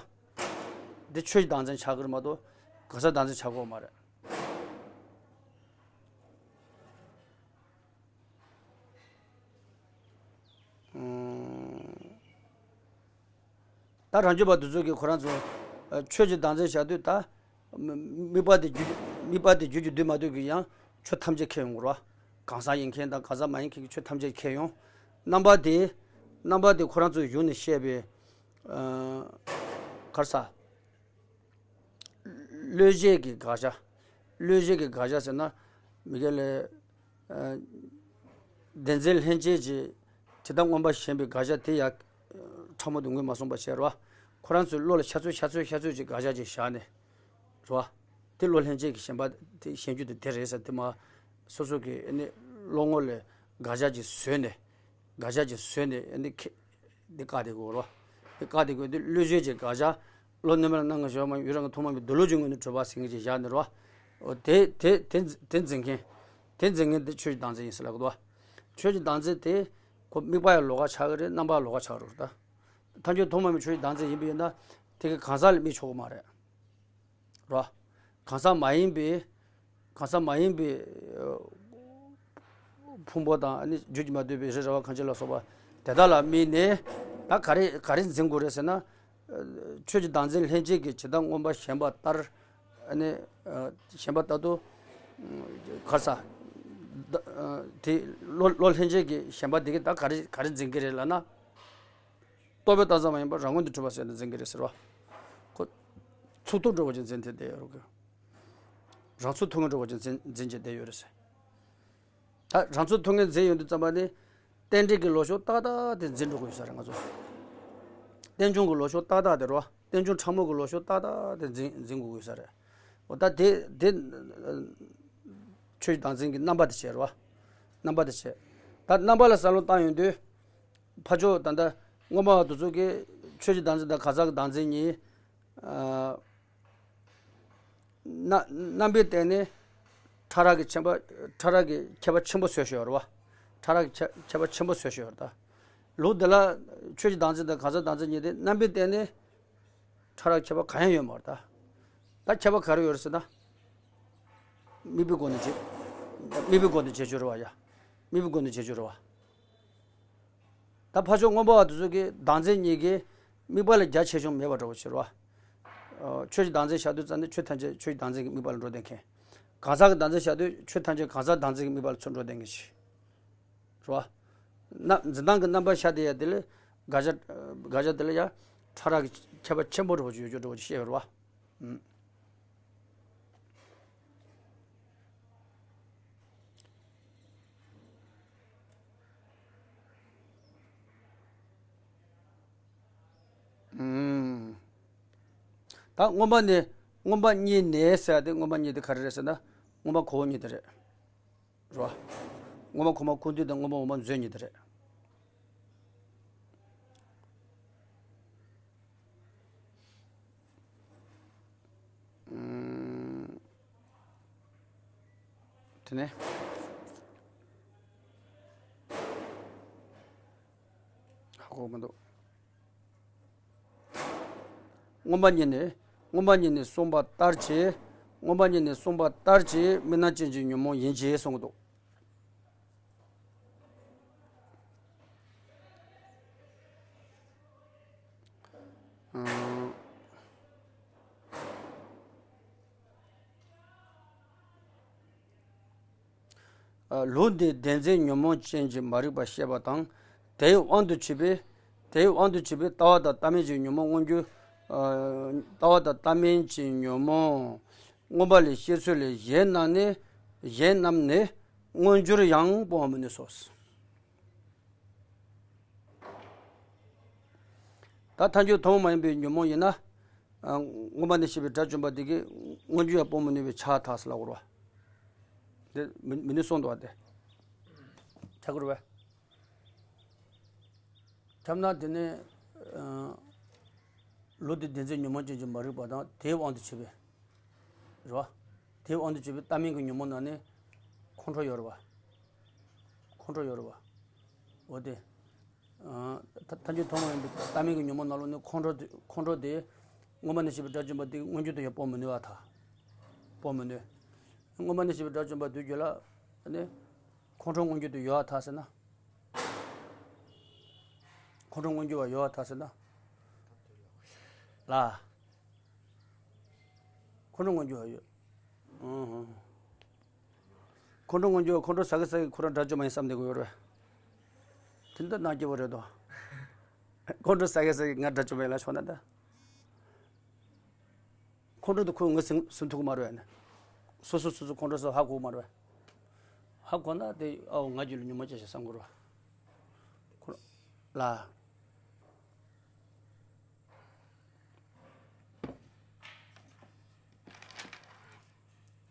འདི་ཆོས་ཀྱི་བདག་འཛིན་ཆགས་ཀྱི་རེད་མ་གཏོགས་གང་ཟག་བདག་འཛིན་ཆགས་ཀྱི་ཡོད་མ་རེད། ཨང་། ད་རང་རྒྱུད་པ་དེ་ཚོ་གིས་ཁོ་རང་ཚོ་ཆོས་ཀྱི་བདག་འཛིན་བྱ་དུས་ད། དམིགས་པ་དེ་རྒྱུ་དམིགས་པ་དེ་རྒྱུ་གཅིག་འདུས་མ་འདུས་ཀྱི་ཡང་ཆོས་ཐམས་ཅད་ཁས་ཡོང་གི་རེད་བ། གང་ཟག་ཡིན་མཁན་དང་གང་ཟག་མ་ཡིན་མཁན་གྱི་ཆོས་ཐམས་ཅད་ཁས་ཡོང་། རྣམ་པ་དེ། རྣམ་པ་དེ་ཁོ་རང་ཚོའི་གཞུང་ནས་བཤད་པའི། ཨ། ག་རེ་ཟ། བློས་བྱས་ཀྱི་དགག་བྱ། བློས་བྱས་ཀྱི་དགག་བྱ་ཟེར་ན། མི་དགེ་ལས། ཨ། བདེན་འཛིན་ལྷན་སྐྱེས་ཀྱི་ཇི་ལྟར་མངོན་པར་ཞེན་པའི་དགག་བྱ་དེ་ཡང་ཕྲ་མོ་དེ་ངོས་མ་སོང་བ་བྱས་རོ། ཁོ་རང་ཚོའི་བློ་ལ་ཤ་ཚུགས་ཤ་ཚུགས་ཤ་ཚུགས་ཀྱི་དགག་བྱ་ཅིག་བཞག་ནས། རོ། དེ་བློ་ལྷན་སྐྱེས་ཀྱི་ཞེན་པ་དེ་ཞེན་རྒྱུ་དེ་དེ་རེད་ཟེར་དེ་མ། སོ་སོ་གི་ཨ་ནི་བློ་ངོ་ལ་དགག་བྱ་ཅིག་བཟོས་ནས། དགག་བྱ་ཅིག་བཟོས་ནས་ཨ་ནི་ཁེ། འདི་བཀག་བསྡད་དགོས་རོ། འདི་བཀག་བསྡད་དགོས་འདི་བློས་བྱས་ཀྱི་དགག་བྱ། བློ་རྣོན་པོས་སྣང་ངོ་ཞེན་པ་མ་ཡིན་ཡུལ་རང་གི་མཐོང་མ་མིན་འདོད་ལུགས་ཀྱི་ངོས་ནས་གྲུབ་པ་ཟེར་མཁན་ཅིག་བཞག་ནས་རོ། འོ་དེ་དེ་དེ་དེ་འཛིན་མཁན། དེ་འཛིན་མཁན་དེ་ཆོས་ཀྱི་བདག་འཛིན་ཡིན་ཟེར་ལབ་གི་འདུག་བ། ཆོས་ཀྱི་བདག་འཛིན་དེ། ཁོ་དམིགས་པ་ཡང་ལོགས་ཀ་ཆགས་ཀྱི་རེད། རྣམ་པ་ལོགས་ཀ་ཆགས་རེད་ད། ཐམས་ཅད་མཐོང་མ་མིན་ཆོས་ཀྱི་བདག་འཛིན་ཡིན་པ་ཡིན་ན། དེ་གི་གང་ཟག་ལ་དམིགས་ཆོག་གི་མ་རེད། རོ། གང་ཟག་མ་ཡིན་པའི། གང་ཟག་མ་ཡིན་པའི། ཨ། ཕུང་པོ་དང་ཨ་ནི་རྒྱུད་ཀྱིས་མ་བསྡུས་པའི་རི་ར་བ་ཁ་འབྱེད་ལ་སོགས་པ་དེ་དག་ལ་དམིགས་ནས་ད་ག་རེ་ག་རེ་འཛིན་དགོས་རེད་ཟེར་ན། ཨ། ཆོས་ཀྱི་བདག་འཛིན་ལྷན་སྐྱེས་ཀྱིས་ཇི་ལྟར་མངོན་པར་ཞེན་པ་ལྟར། ཨ་ནི། ཨ། ཞེན་པ་ལྟར་དུ། ག་རེ་ཟ། ད། ཨ། དེ་བློ་བློ་ལྷན་སྐྱེས་ཀྱི་ཞེན་པ་དེ་གིས་ད་ག་རེ་ག་རེ་འཛིན་གྱི་རེད་ལབ་ན། རྟོག་པས་བཏགས་ཙམ་མ་ཡིན་པར་རང་ངོས་ནས་གྲུབ་པ་ཟེར་ནས་འཛིན་གྱི་རེད་ཟེར་བ། ཁོ། ཚུགས་ཐུབ་འགྲོ་བ་ཅིག་འཛིན་ཏེ་བསྡད་ཡོད་རེད། རང་ཚུགས་ཐུབ་མཁན་འགྲོ་བ་ཅིག་འཛིན་འཛིན་བྱས་བསྡད་ཡོད་རེད་ཟེར། ད་རང་ཚུགས་ཐུབ་མཁན་འཛིན་ཡོང་དུས་ཙམ་པ་ནི། རྟེན་འབྲེལ་གྱི་ལོ་ཕྱོགས་ཏག་ཏག་དེ་འཛིན་འགྲོ་དགོས་ས་རེད་ང་ཚོ། རྟེན་འབྱུང་གི་ལོ་ཕྱོགས་ཏག་ཏག་དེ་རེད་བ། རྟེན་འབྱུང་ཕྲ་མོ་གི་ལོ་ཕྱོགས་ཏག་ཏག་དེ་འཛིན་འཛིན་དགོས་དགོས་ས་རེད། འོ་ད་དེ་དེ། ཆོས་ཀྱི་བདག་འཛིན་གྱི་རྣམ་པ་དེ་བྱས་རེད་བ། རྣམ་པ་དེ་བྱས། ད་རྣམ་པ་ལ་བསམ་བློ་བཏང་ཡོང་དུས། ཕར་ཕྱོགས་ད་ལྟ་སྔོན་མ་བ་དེ་ཚོ་གིས་ཆོས་ཀྱི་བདག་འཛིན་དང་གང་ཟག་གི་བདག་འཛིན་གཉིས། ཨ། རྣ་རྣམ་པའི་སྟེང་ནས་ཕྲ་རགས་ཀྱི་ཁྱད་པར་ཕྲ་རགས་ཀྱི་ཁྱད་པར་ཆེན་པོ་བཟོས་བཞག་ཡོད་རེད་བ། ཕྲ་རགས་ཀྱི་ཁྱད་ཁྱད་པར་ཆེན་པོ་བཟོས་བཞག་ཡོད་རེད་ད། ལུགས་འདི་ལ་ཆོས་ཀྱི་བདག་འཛིན་དང་གང་ཟག་བདག་འཛིན་གཉིས་དེ་རྣམ་པའི་སྟེང་ནས་ཕྲ་རགས་ཁྱད་པར་གང་ཡང་ཡོད་མ་རེད་ད། ད་ཁྱད་པར་ག་རེ་ཡོད་རེད་ཟེར་ན། དམིགས་པའི་སྒོ་ནས་བྱེད། དམིགས་པའི་སྒོ་ནས་བྱེད་ཆོག་རེད་བ་ཡ། དམིགས་པའི་སྒོ་ནས་བྱེད་ཆོག་རེད་བ། ད་ཕར་ཕྱོགས་མངོན་པ་བ་དེ་ཚོ་གིས་བདག་འཛིན་གཉིས་ཀྱིས་དམིགས་པ་ལ་རྒྱ་ཆེ་ཆུང་མེད་པ་འདྲ་བོ་ཞིག་རེད་བ། ཆོས་ཀྱི་བདག་འཛིན་བཞག་དུས་ཙམ་ནས་ཆོས་ཐམས་ཅད་ཆོས་ཀྱི་བདག་འཛིན་གྱི་དམིགས་པ་ལ་འགྲོ་བསྡད་མཁན། གང་ཟག་གི་བདག་འཛིན་བཞག་དུས་ཆོས་ཐམས་ཅད་གང་ཟག་བདག་འཛིན་གྱི་དམིགས་པ་ལ་ཚུར་འགྲོ་བསྡད་མཁན་ཞིག་རེད་བ། ན་འཛིན་སྟངས་ཀྱི་རྣམ་པ་ཤར་དེ་ཡ་དེ་ལ་དགག་བྱ། དགག་བྱ་དེ་ལ་ཡ་ཕྲ་རགས་ཀྱི་ཁྱད་པར་ཆེན་པོ་འདྲ་བོ་ཞིག་ཡོད་རྒྱུ་འདྲ་བོ་ཞིག་བཤད་ཡོད་རེད་བ། ཨུམ། ཨུམ། ད་མངོན་པ་ནས་མངོན་པ་གཉིས་ནས་ཟེར་ཏེ་མངོན་པ་གཉིས་དེ་ག་རེ་རེད་ཟེར་ན། མངོན་པ་གོ་བོ་གཉིས་དེ་རེད། རེད་བ། མངོན་པ་གོང་མ་ཁུངས་འདུས་དང་མངོན་པ་འོག་མ་མཛོད་གཉིས་དེ་རེད། ཨུམ། དེ་ནས་ཧ་གོ་མི་འདུག་མངོན་པ་ཉིད་ནས། མངོན་པ་ཉིད་ནས་གསུངས་པ་ལྟར་གྱི། མངོན་པ་ཉིད་ནས་གསུངས་པ་ལྟར་གྱི་དམིགས་རྣམ་ཅན་གྱི་ཉོན་མོངས་ཡིན་གྱི་གསུངས་འདུག་ཨང་། ལུགས་འདིས་བདེན་འཛིན་ཉོན་མོངས་ཅན་གྱི་མ་རིག་པ་བཤད་པ་དང་། དེའི་དབང་དུ་བྱས་པའི། དེའི་དབང་དུ་བྱས་པའི་ལྟ་བ་དང་ལྟ་མིན་གྱི་ཉོན་མོངས་མངོན་གྱུར། ལྟ་བ་དང་ལྟ་མིན་གྱི་ཉོན་མོངས་མངོན་པ་ལས་སྐྱེ་ཚུལ་ལས་གཞན་རྣམས་ནི། གཞན་རྣམས་ནི་མངོན་གྱུར་ཡང་སྤོང་བར་མི་ནུས་སོ། ད་ཐལ་འགྱུར་ཐུན་མོང་མ་ཡིན་པའི་ཉོན་མོངས་ཡིན་ན། མངོན་པ་ནས་བཤད་པའི་དགྲ་བཅོམ་པ་དེ་གིས་མངོན་གྱུར་ཡང་སྤོང་མི་ནུས་པས་ཁྱབ་ཐག་ཟེར་ལབ་དགོས་རེད་བ། འདི་མི་མི་ནུས་གསུངས་འདུག་བ་དེ། ཁྱབ་དགོས་རེད་བས། ཁྱབ་ན་དེ་ནས། ལུགས་འདི་བདེན་འཛིན་ཉོན་མོངས་ཅན་གྱི་མ་རིག་པ་དང་དེའི་དབང་དུ་བྱས་པའི། རེད་བ། དེའི་དབང་དུ་བྱས་པའི་ལྟ་མིན་གྱི་ཉོན་མོངས་ནང་ནས་ཁོང་ཁྲོ་ཡོད་རེད་བ། ཁོང་ཁྲོ་ཡོད་རེད་བ། འོ་དེ། ཐལ་འགྱུར་ཐུན་མོང་ཡིན་པའི་ལྟ་མིན་གྱི་ཉོན་མོངས་ནང་ལོགས་ནས་ཁོང་ཁྲོ་དེ་ཁོང་ཁྲོ་དེ། མངོན་པ་ནས་བཤད་པའི་དགྲ་བཅོམ་པ་དེ་མངོན་གྱུར་དུ་ཡང་སྤོང་མི་ནུས་པ་དང་། སྤོང་མི་ནུས། མངོན་པ་ནས་བཤད་པའི་དགྲ་བཅོམ་པ་དེའི་རྒྱུད་ལ་ནི། ཁོང་ཁྲོ་མངོན་གྱུར་དུ་ཡོད་པར་ཐལ་ཟེར་ན། ཁོང་ཁྲོ་མངོན་གྱུར་བ་ཡོད་པར་ཐལ་ཟེར་ན། ལ། ཁོང་ཁྲོ་མངོན་གྱུར་བ་ཡོད། ཨང་། ཁོང་ཁྲོ་མངོན་གྱུར་བ་ཁོང་ཁྲོ་ཟ་གི་ཟ་གི་ཁོ་རང་དགྲ་བཅོམ་པ་ཡིན་བསམ་བསྡད་དགོས་ཡོད་རེད། དེ་འདྲ་ནང་སྐྱེ་བོ་རེད་དོ། ཁོང་ཁྲོ་ཟ་གི་ཟ་གི་ང་དགྲ་བཅོམ་པ་ཡིན་ལབ་ཆོག་ན་ད། ཁོང་ཁྲོ་དེ་ཁོས་ངོས་ཟིན་ཟིན་ཐུབ་ཀྱི་མ་རེད་ཨ་ནི། སོ་སོ་སོ་སོ་ཁོང་ཁྲོ་ཟ་ཧ་གོ་གི་མ་རེད། ཧ་གོ་ན་དེ་ཨའོ་ང་རྒྱུད་ལ་ཉོན་མོངས་ཅན་ཞིག་བསམ་དགོས་རེད། ཁོ་ལ།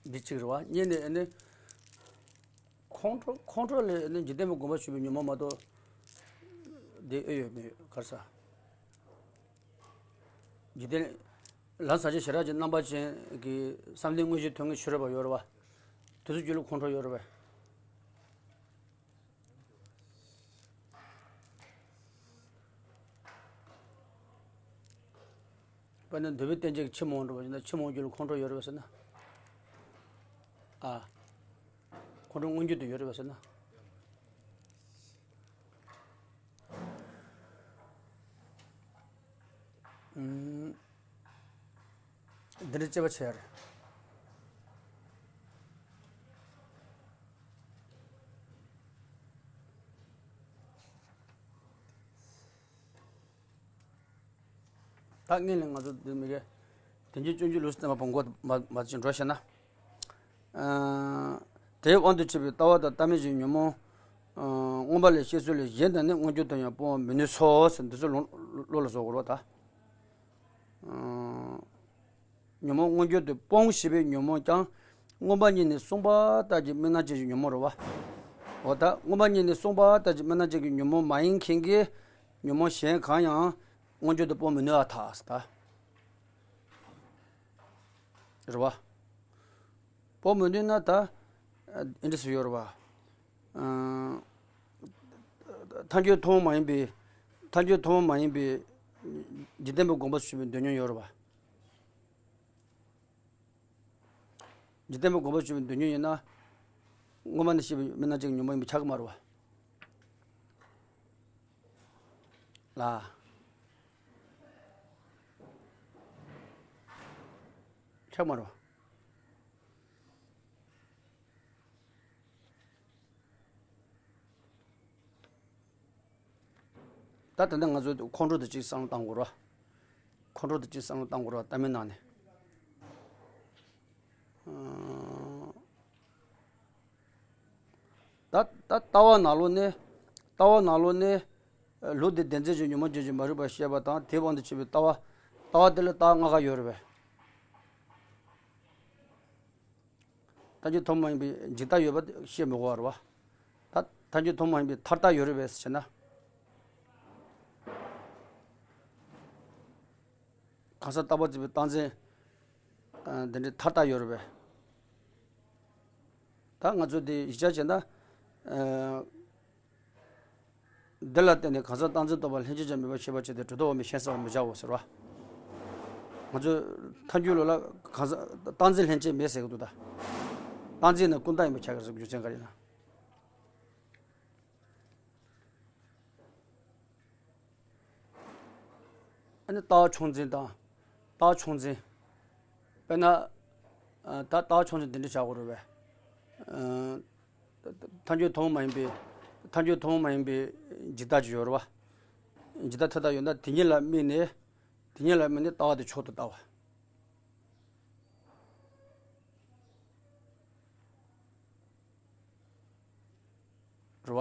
འདི་གཅིག་རེད་བ། གཉིས་ནས་ཨ་ནི། ཁོང་ཁྲོ་ཁོང་ཁྲོ་ལས་ཨ་ནི་འཇིག་རྟེན་པའི་དགོངས་པ་ཞུས་པའི་ཉོན་མོངས་མ་གཏོགས། འདི་ཨེ་ཡོད་མེད་ག་རེ་ཟ། འཇིག་རྟེན། ལམ་ཟབ་ཆོས་ཞི་རགས་ཀྱི་རྣམ་པ་ཅན་གྱི་བསམ་གཏན་དངོས་གཞི་ཐོབ་མཁན་ཤེས་རབ་པ་ཡོད་རེད་བ། དེ་ཚོ་རྒྱུད་ལ་ཁོང་ཁྲོ་ཡོད་རེད་བས། དཔེར་ན་འདོད་པའི་རྟེན་ཅན་གྱི་ཕྱི་མ་འོངས་འགྲོ་བ་ཡིན་ན་ཕྱི་མ་འོངས་རྒྱུད་ལ་ཁོང་ཁྲོ་ཡོད་རེད་བས་ཟེར་ན། ཨ། ཁོང་ཁྲོ་མངོན་གྱུར་དུ་ཡོད་རེད་བས་ཟེར་ན། ཨུམ། འདི་འདྲ་དཔྱད་པ་བྱེད་ཡ་རེད། ད་སྔོན་ལ་ང་ཚོ་འདི་མི་གེ། དོན་གྱི་སྤྱོད་འཇུག་ལུགས་སུ་བསྟན་པ་བོ་འགོ་མ་མ་ཅིག་འགྲོ་ཤེ་ན། ཨ། དེའི་དབང་དུ་བྱས་པའི་ལྟ་བ་དང་ལྟ་མིན་གྱི་ཉོན་མོངས། ཨ། མངོན་པ་ལས་སྐྱེ་ཚུལ་ལས་གཞན་དག་ནི་མངོན་གྱུར་དུ་ཡང་སྤོང་བར་མི་ནུས་སོ་ཟེར་འདི་ཚོ་བློ་བློ་ལ་བཟོ་དགོས་རེད་ད། ཨ། ཉོན་མོངས་མངོན་གྱུར་དུ་སྤོང་ཞེས་པའི་ཉོན་མོངས་ཀྱང་། མངོན་པ་ཉིད་ནས་གསུངས་པ་ལྟར་གྱི་དམིགས་རྣམ་ཅན་གྱི་ཉོན་མོངས་རེད་བ། འོ་ད་མངོན་པ་ཉིད་ནས་གསུངས་པ་ལྟར་གྱི་དམིགས་རྣམ་ཅན་གྱི་ཉོན་མོངས་མ་ཡིན་མཁན་གྱི་ཉོན་མོངས་གཞན་གང་ཡང་མངོན་གྱུར་དུ་སྤོང་མི་ནུས་པར་ཐལ་ཟེར་ད། རེད་བ། སྤོང་མི་ནུས་ན་ད། ཨ། འདི་འདྲ་ཞིག་ཡོད་རེད་བ། ཨ། ཐལ་འགྱུར་ཐུན་མོང་མ་ཡིན་པའི། ཐལ་འགྱུར་ཐུན་མོང་མ་ཡིན་པའི། འཇིག་རྟེན་པའི་དགོངས་པ་ཞུས་པའི་འདོད་ཉོན་ཡོད་རེད་བ། འཇིག་རྟེན་པའི་དགོངས་པ་ཆོད་པའི་སྡུག་བསྔལ་ཡིན་ན། སྔོན་མ་ནས་བཤད་པའི་མི་སྣང་བཅས་ཀྱི་ཉོན་མོངས་ཡིན་པ་ཆགས་ཀྱི་མ་རེད་པ། ལ། ཆགས་མ་རེད་པ། ད་ད་ལྟ་ང་ཚོས་ཁོང་ཁྲོ་དེ་གཅིག་བསམ་བློ་བཏང་དགོས་རེད་པ། ཁོང་ཁྲོ་དེ་གཅིག་བསམ་བློ་བཏང་དགོས་རེད་པ། ལྟ་མིན་ནང་ནས། ད་ད་ལྟ་བ་ནང་ལོགས་ནས། ལྟ་བ་ནང་ལོགས་ནས། ལུགས་འདི་བདེན་འཛིན་གྱི་ཉོན་མོངས་ཅན་གྱི་མ་རིག་པ་བཤད་པ་དང་དེའི་དབང་དུ་བྱས་པའི་ལྟ་བ། ལྟ་བ་དེ་ལ་རྟགས་ལྔ་ཁ་ཡོད་རེད་པས། ཐལ་འགྱུར་ཐོག་མ་ཡིན་པའི་འཇིག་ལྟ་ཡོད་པ་བཤད་མི་དགོས་པ་རེད་པ། ད་ཐལ་འགྱུར་ཐོག་མ་ཡིན་པའི་མཐར་ལྟ་ཡོད་རེད་པས་ཟེར་ན། གང་ཟག་རྟག་པ་རྩོད་པའི་རྟག་འཛིན། ཨ། འདི་འདྲའི་མཐར་ལྟ་ཡོད་རེད་པས། ད་ང་ཚོ་འདི་ཡིག་ཆ་བྱས་ན། ཨ། འདི་ལ་བརྟེན་ནས་གང་ཟག་རྟག་འཛིན་རྟོག་པ་ལྷན་སྐྱེས་ཀྱང་མེད་པར་ཤེས་པར་བྱེད་དེ། གྲོལ་སྡོད་པ་མེད་ཤེས་སོགས་མི་བྱའོ་ཟེར་བ། ང་ཚོས་ཐལ་འགྱུར་ལུགས་ལ་གང་ཟག་རྟག་འཛིན་ལྷན་སྐྱེས་མེད་ཟེར་གྱི་འདུག་ད་རྟག་འཛིན་ནི་ཀུན་བརྟགས་ཡིན་པ་ཆགས་ཀྱི་རེད་ཟེར། རྒྱུ་མཚན་ག་རེ་ཡིན་ན། ཨ་ནི་རྟགས་ཆུང་འཛིན་དང་། རྟགས་ཆུང་འཛིན། དཔེར་ན། ཨ། ད་རྟགས་ཆུང་འཛིན་འདི་འདྲ་བྱ་དགོས་རེད་པས། ཨ། ཐལ་འགྱུར་ཐུན་མོང་མ་ཡིན་པའི། ཐལ་འགྱུར་ཐུན་མོང་མ་ཡིན་པའི་འཇིག་ལྟ་ཅིག་ཡོད་རེད་པ། འཇིག་ལྟ་མཐའ་དག་ཡོད་ན་དེ་ཉིད་ལ་དམིགས་ནས། དེ་ཉིད་ལ་དམིགས་ནས་ལྟ་བ་དེ་མཆོག་ཏུ་ལྟ་བ། རེད་པ།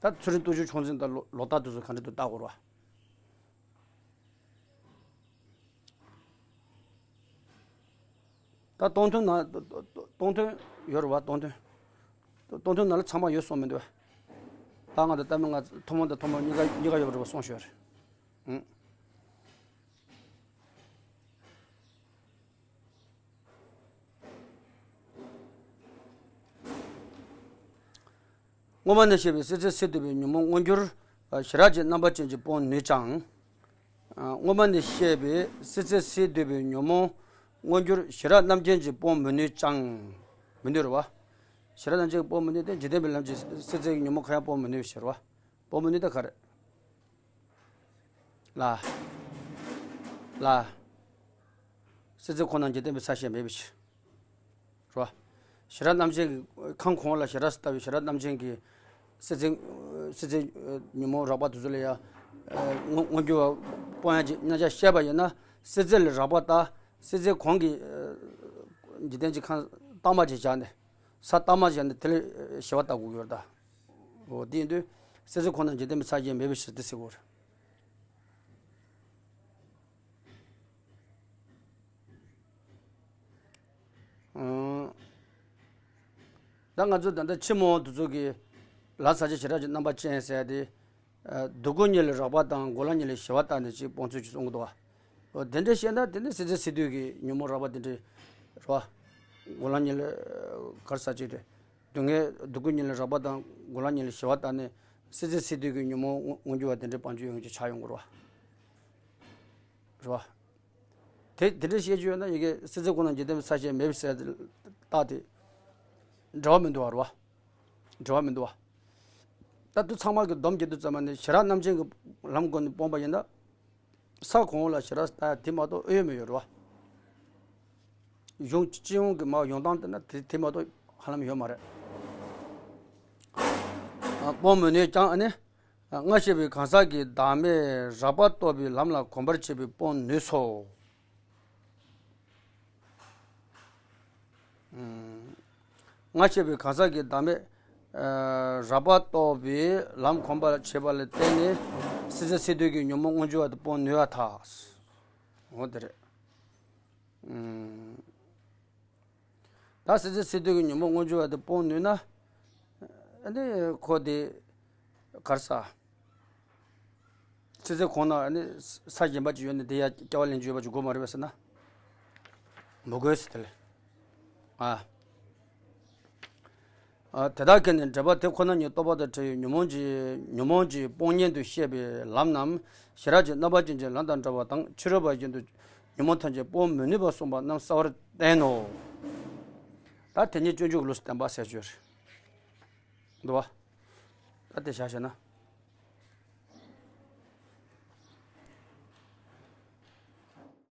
ད་ཚུལ་ཁྲིམས་སྟོབས་བཅུ་ཆུང་འཛིན་དང་ལོག་ལྟ་དེ་ཚོ་ག་འདྲ་འདུག་ལྟ་དགོས་རེད་པ། ད་སྟོང་ཐུན་ན། སྟོང་ཐུན་ཡོད་རེད་པ། སྟོང་ཐུན། སྟོང་ཐུན་ནང་ལ་ཚང་མ་ཡོད་གསུངས་མི་འདུག་པ། ད་ང་དང་ལྟ་མིན་ལྔ་ཐུན་མོང་དང་ཐུན་མོང་གཉིས་ཀ་གཉིས་ཀ་ཡོད་རེད་པ་གསུངས་ཤོད་རེད། ཨང་། སྔོན་མ་ནས་བཤད་པའི་སྲིད་རྩེ་སྲིད་འདོད་པའི་ཉོན་མོངས་མངོན་གྱུར་ཞི་རགས་ཀྱི་རྣམ་པ་ཅན་གྱིས་སྤོང་ནུས་ཀྱང་། སྔོན་མ་ནས་བཤད་པའི་སྲིད་རྩེ་སྲིད་འདོད་པའི་ཉོན་མོངས་མངོན་གྱུར་ཞི་རགས་རྣམ་ཅན་གྱིས་སྤོང་མི་ནུས་ཀྱང་། མི་ནུས་རེད་པ། ཞི་རགས་རྣམ་ཅན་གྱིས་སྤོང་མི་ནུས་ཏེ། འཇིག་རྟེན་པའི་ལམ་གྱི་སྲིད་རྩེ་གི་ཉོན་མོངས་གང་ཡང་སྤོང་མི་ནུས་ཞེས་རེད་པ། སྤོང་མི་ནུས་ད་ག་རེ། ལ། ལ། སྲིད་རྩེ་ཁོ་ན་འཇིག་རྟེན་པའི་ས་ཞེས་མེད་པའི་ཕྱིར། རེད་པ། ཞི་རགས་རྣམ་ཅན་གྱི་ཁམས་གོང་འོག་ལ་ཞི་རགས་སུ་ལྟ་བའི་ཞི་རགས་རྣམ་ཅན་གྱི་སྲིད་རྩེ། སྲིད་རྩེ་ཉོན་མོངས་རགས་པ་དེ་ཚོ་ལ་ཡང་མངོན་གྱུར་བ་སྤོང་ཡག་གི་མཉམ་གཞག་བཤད་པ་ཡིན་ན། སྲིད་རྩེ་ལ་རགས་པ་ལྟ། སྲིད་རྩེ་གོང་གི་འཇིག་རྟེན་གྱི་ཁམས་གཏའ་མ་ཅིག་བཞག་ནས། ས་གཏའ་མ་བཞག་ནས་དེ་ལ་ཞི་བ་ལྟ་དགོས་ཀྱི་ཡོད་རེད་ད། འོ་དེ་ཡིན་དུས་སྲིད་རྩེ་ཁོ་ན་འཇིག་རྟེན་པའི་ས་ཞེས་མེད་པའི་ཕྱིར་ཏེ་ཟེར་དགོས་རེད། ཨང་། ད་ང་ཚོ་ད་ལྟ་ཕྱི་མོ་དེ་ཚོ་གི་ལ་ས་བཅད་ཞི་རགས་ཀྱི་རྣམ་པ་ཅན་ཟེར་ཏེ། སྡུག་ཀུན་གཉིས་ལ་རགས་པ་དང་འགོག་ལམ་གཉིས་ལ་ཞི་བ་བལྟ་ནས་ཅིག་སྤོང་ཚུལ་ཅིག་གསུང་གི་འདུག་པ། འོ་དེ་འདྲ་བཤད་ན་དེ་ནི་སྲིད་རྩེ་སྲིད་འདོད་ཀྱི་ཉོན་མོངས་རགས་པ་དེ་འདྲ་རེད་པ། འགོག་ལམ་གཉིས་ལ་ག་རེ་ཟེར་ཅིག་དེ། སྡུག་བསྔལ་སྡུག་ཀུན་གཉིས་ལ་རགས་པ་དང་འགོག་ལམ་གཉིས་ལ་ཞི་བ་བལྟ་ནས་སྲིད་རྩེ་སྲིད་འདོད་ཀྱི་ཉོན་མོངས་མངོན་གྱུར་བ་དེ་འདྲའི་སྤང་བྱ་ཡོང་རྒྱུ་ཆགས་ཡོང་གི་རེད་པ། རེད་པ། དེ་དེ་འདྲ་བཤད་རྒྱུ་ཡོད་ན་ཡ་གི་སྲིད་རྩེ་ཁོ་ན་འཇིག་རྟེན་པའི་ས་ཞེས་མེད་པའི་ཟེར་རྟགས་དེ་འབྲེལ་བ་མི་འདུག་པ་རེད་པ། འབྲེལ་བ་མི་འདུག་པ། ད་དུང་ཚང་མ་གི་སྡོམ་རྒྱག་དུས་ཙམ་པ་ནས་ཞི་རགས་རྣམ་ཅན་གྱི་ལམ་སྒོ་ནས་སྤོང་པ་ཡིན་ན། ས་གོང་འོག་ལ་ཞི་རགས་སུ་ལྟ་ཡག་དེ་མ་གཏོགས་ཨེ་ཡོད་མི་ཡོད་རེད་པ། གཞུང་སྤྱི་ཡོངས་ཀྱི་མ་ཡོང་སྟངས་དེ་ན་དེ་དེ་མ་གཏོགས་ཧ་ལམ་ཡོད་མ་རེད། སྤོང་མི་ནུས་ཀྱང་ཨ་ནི། སྔར་བཤད་པའི་གང་ཟག་གི་བདག་མེད་རགས་པ་རྟོགས་པའི་ལམ་ལ་གོམས་པར་བྱས་པས་སྤོང་ནུས་སོ། སྔར་བཤད་པའི་གང་ཟག་གི་བདག་མེད་རགས་པ་རྟོགས་པའི་ལམ་གོམས་པར་བྱས་པ་ལ་བརྟེན་ནས་སྲིད་རྩེ་སྲིད་འདོད་ཀྱི་ཉོན་མོངས་མངོན་གྱུར་བ་དེ་སྤོང་ནུས་པར་ཐལ། འོ་དེ་རེད། ད་སྲིད་རྩེ་སྲིད་འདོད་ཀྱི་ཉོན་མོངས་མངོན་གྱུར་བ་དེ་སྤོང་ནུས་ན། ཨ་ནི་ཁོ་དེ་ག་རེ་ཟེར། སྲིད་རྩེ་གོང་ན་ཨ་ནི་ས་གཞན་པ་ཅིག་ཡོད་ནས་དེ་ཡ་སྐྱེ་བ་ལེན་རྒྱུ་ཡོད་པ་ཅིག་དགོས་མ་རེད་པས་ཟེར་ན། མི་དགོས་ཟེར་དེ་ལས། ཨ། ཨ། དེ་དག་གིས་ནི་འགྲེལ་པ་དེ་ཁོ་ན་ཉིད་རྟོགས་པ་དང་བྲལ་བའི་ཉོན་མོངས་ཀྱི་ཉོན་མོངས་ཀྱིས་སྤོང་ཉིད་དུ་བཤད་པའི་ལམ་རྣམས་ཞི་རགས་ཀྱི་རྣམ་པ་ཅན་གྱི་ལམ་དང་འདྲ་བ་དང་། ཕྱི་རོལ་པ་བཞིན་དུ་ཉོན་མོངས་ཐམས་ཅད་སྤོང་མི་ནུས་པར་གསུངས་པ་རྣམས་གསལ་བར་བསྟན་ནོ། ད་དེ་ཉིད་སྤྱོད་འཇུག་གི་ལུགས་སུ་བསྟན་པ་ཟེར་རྒྱུ་རེད། འདུག་བ། ད་དེ་བཞག་བྱས་ན།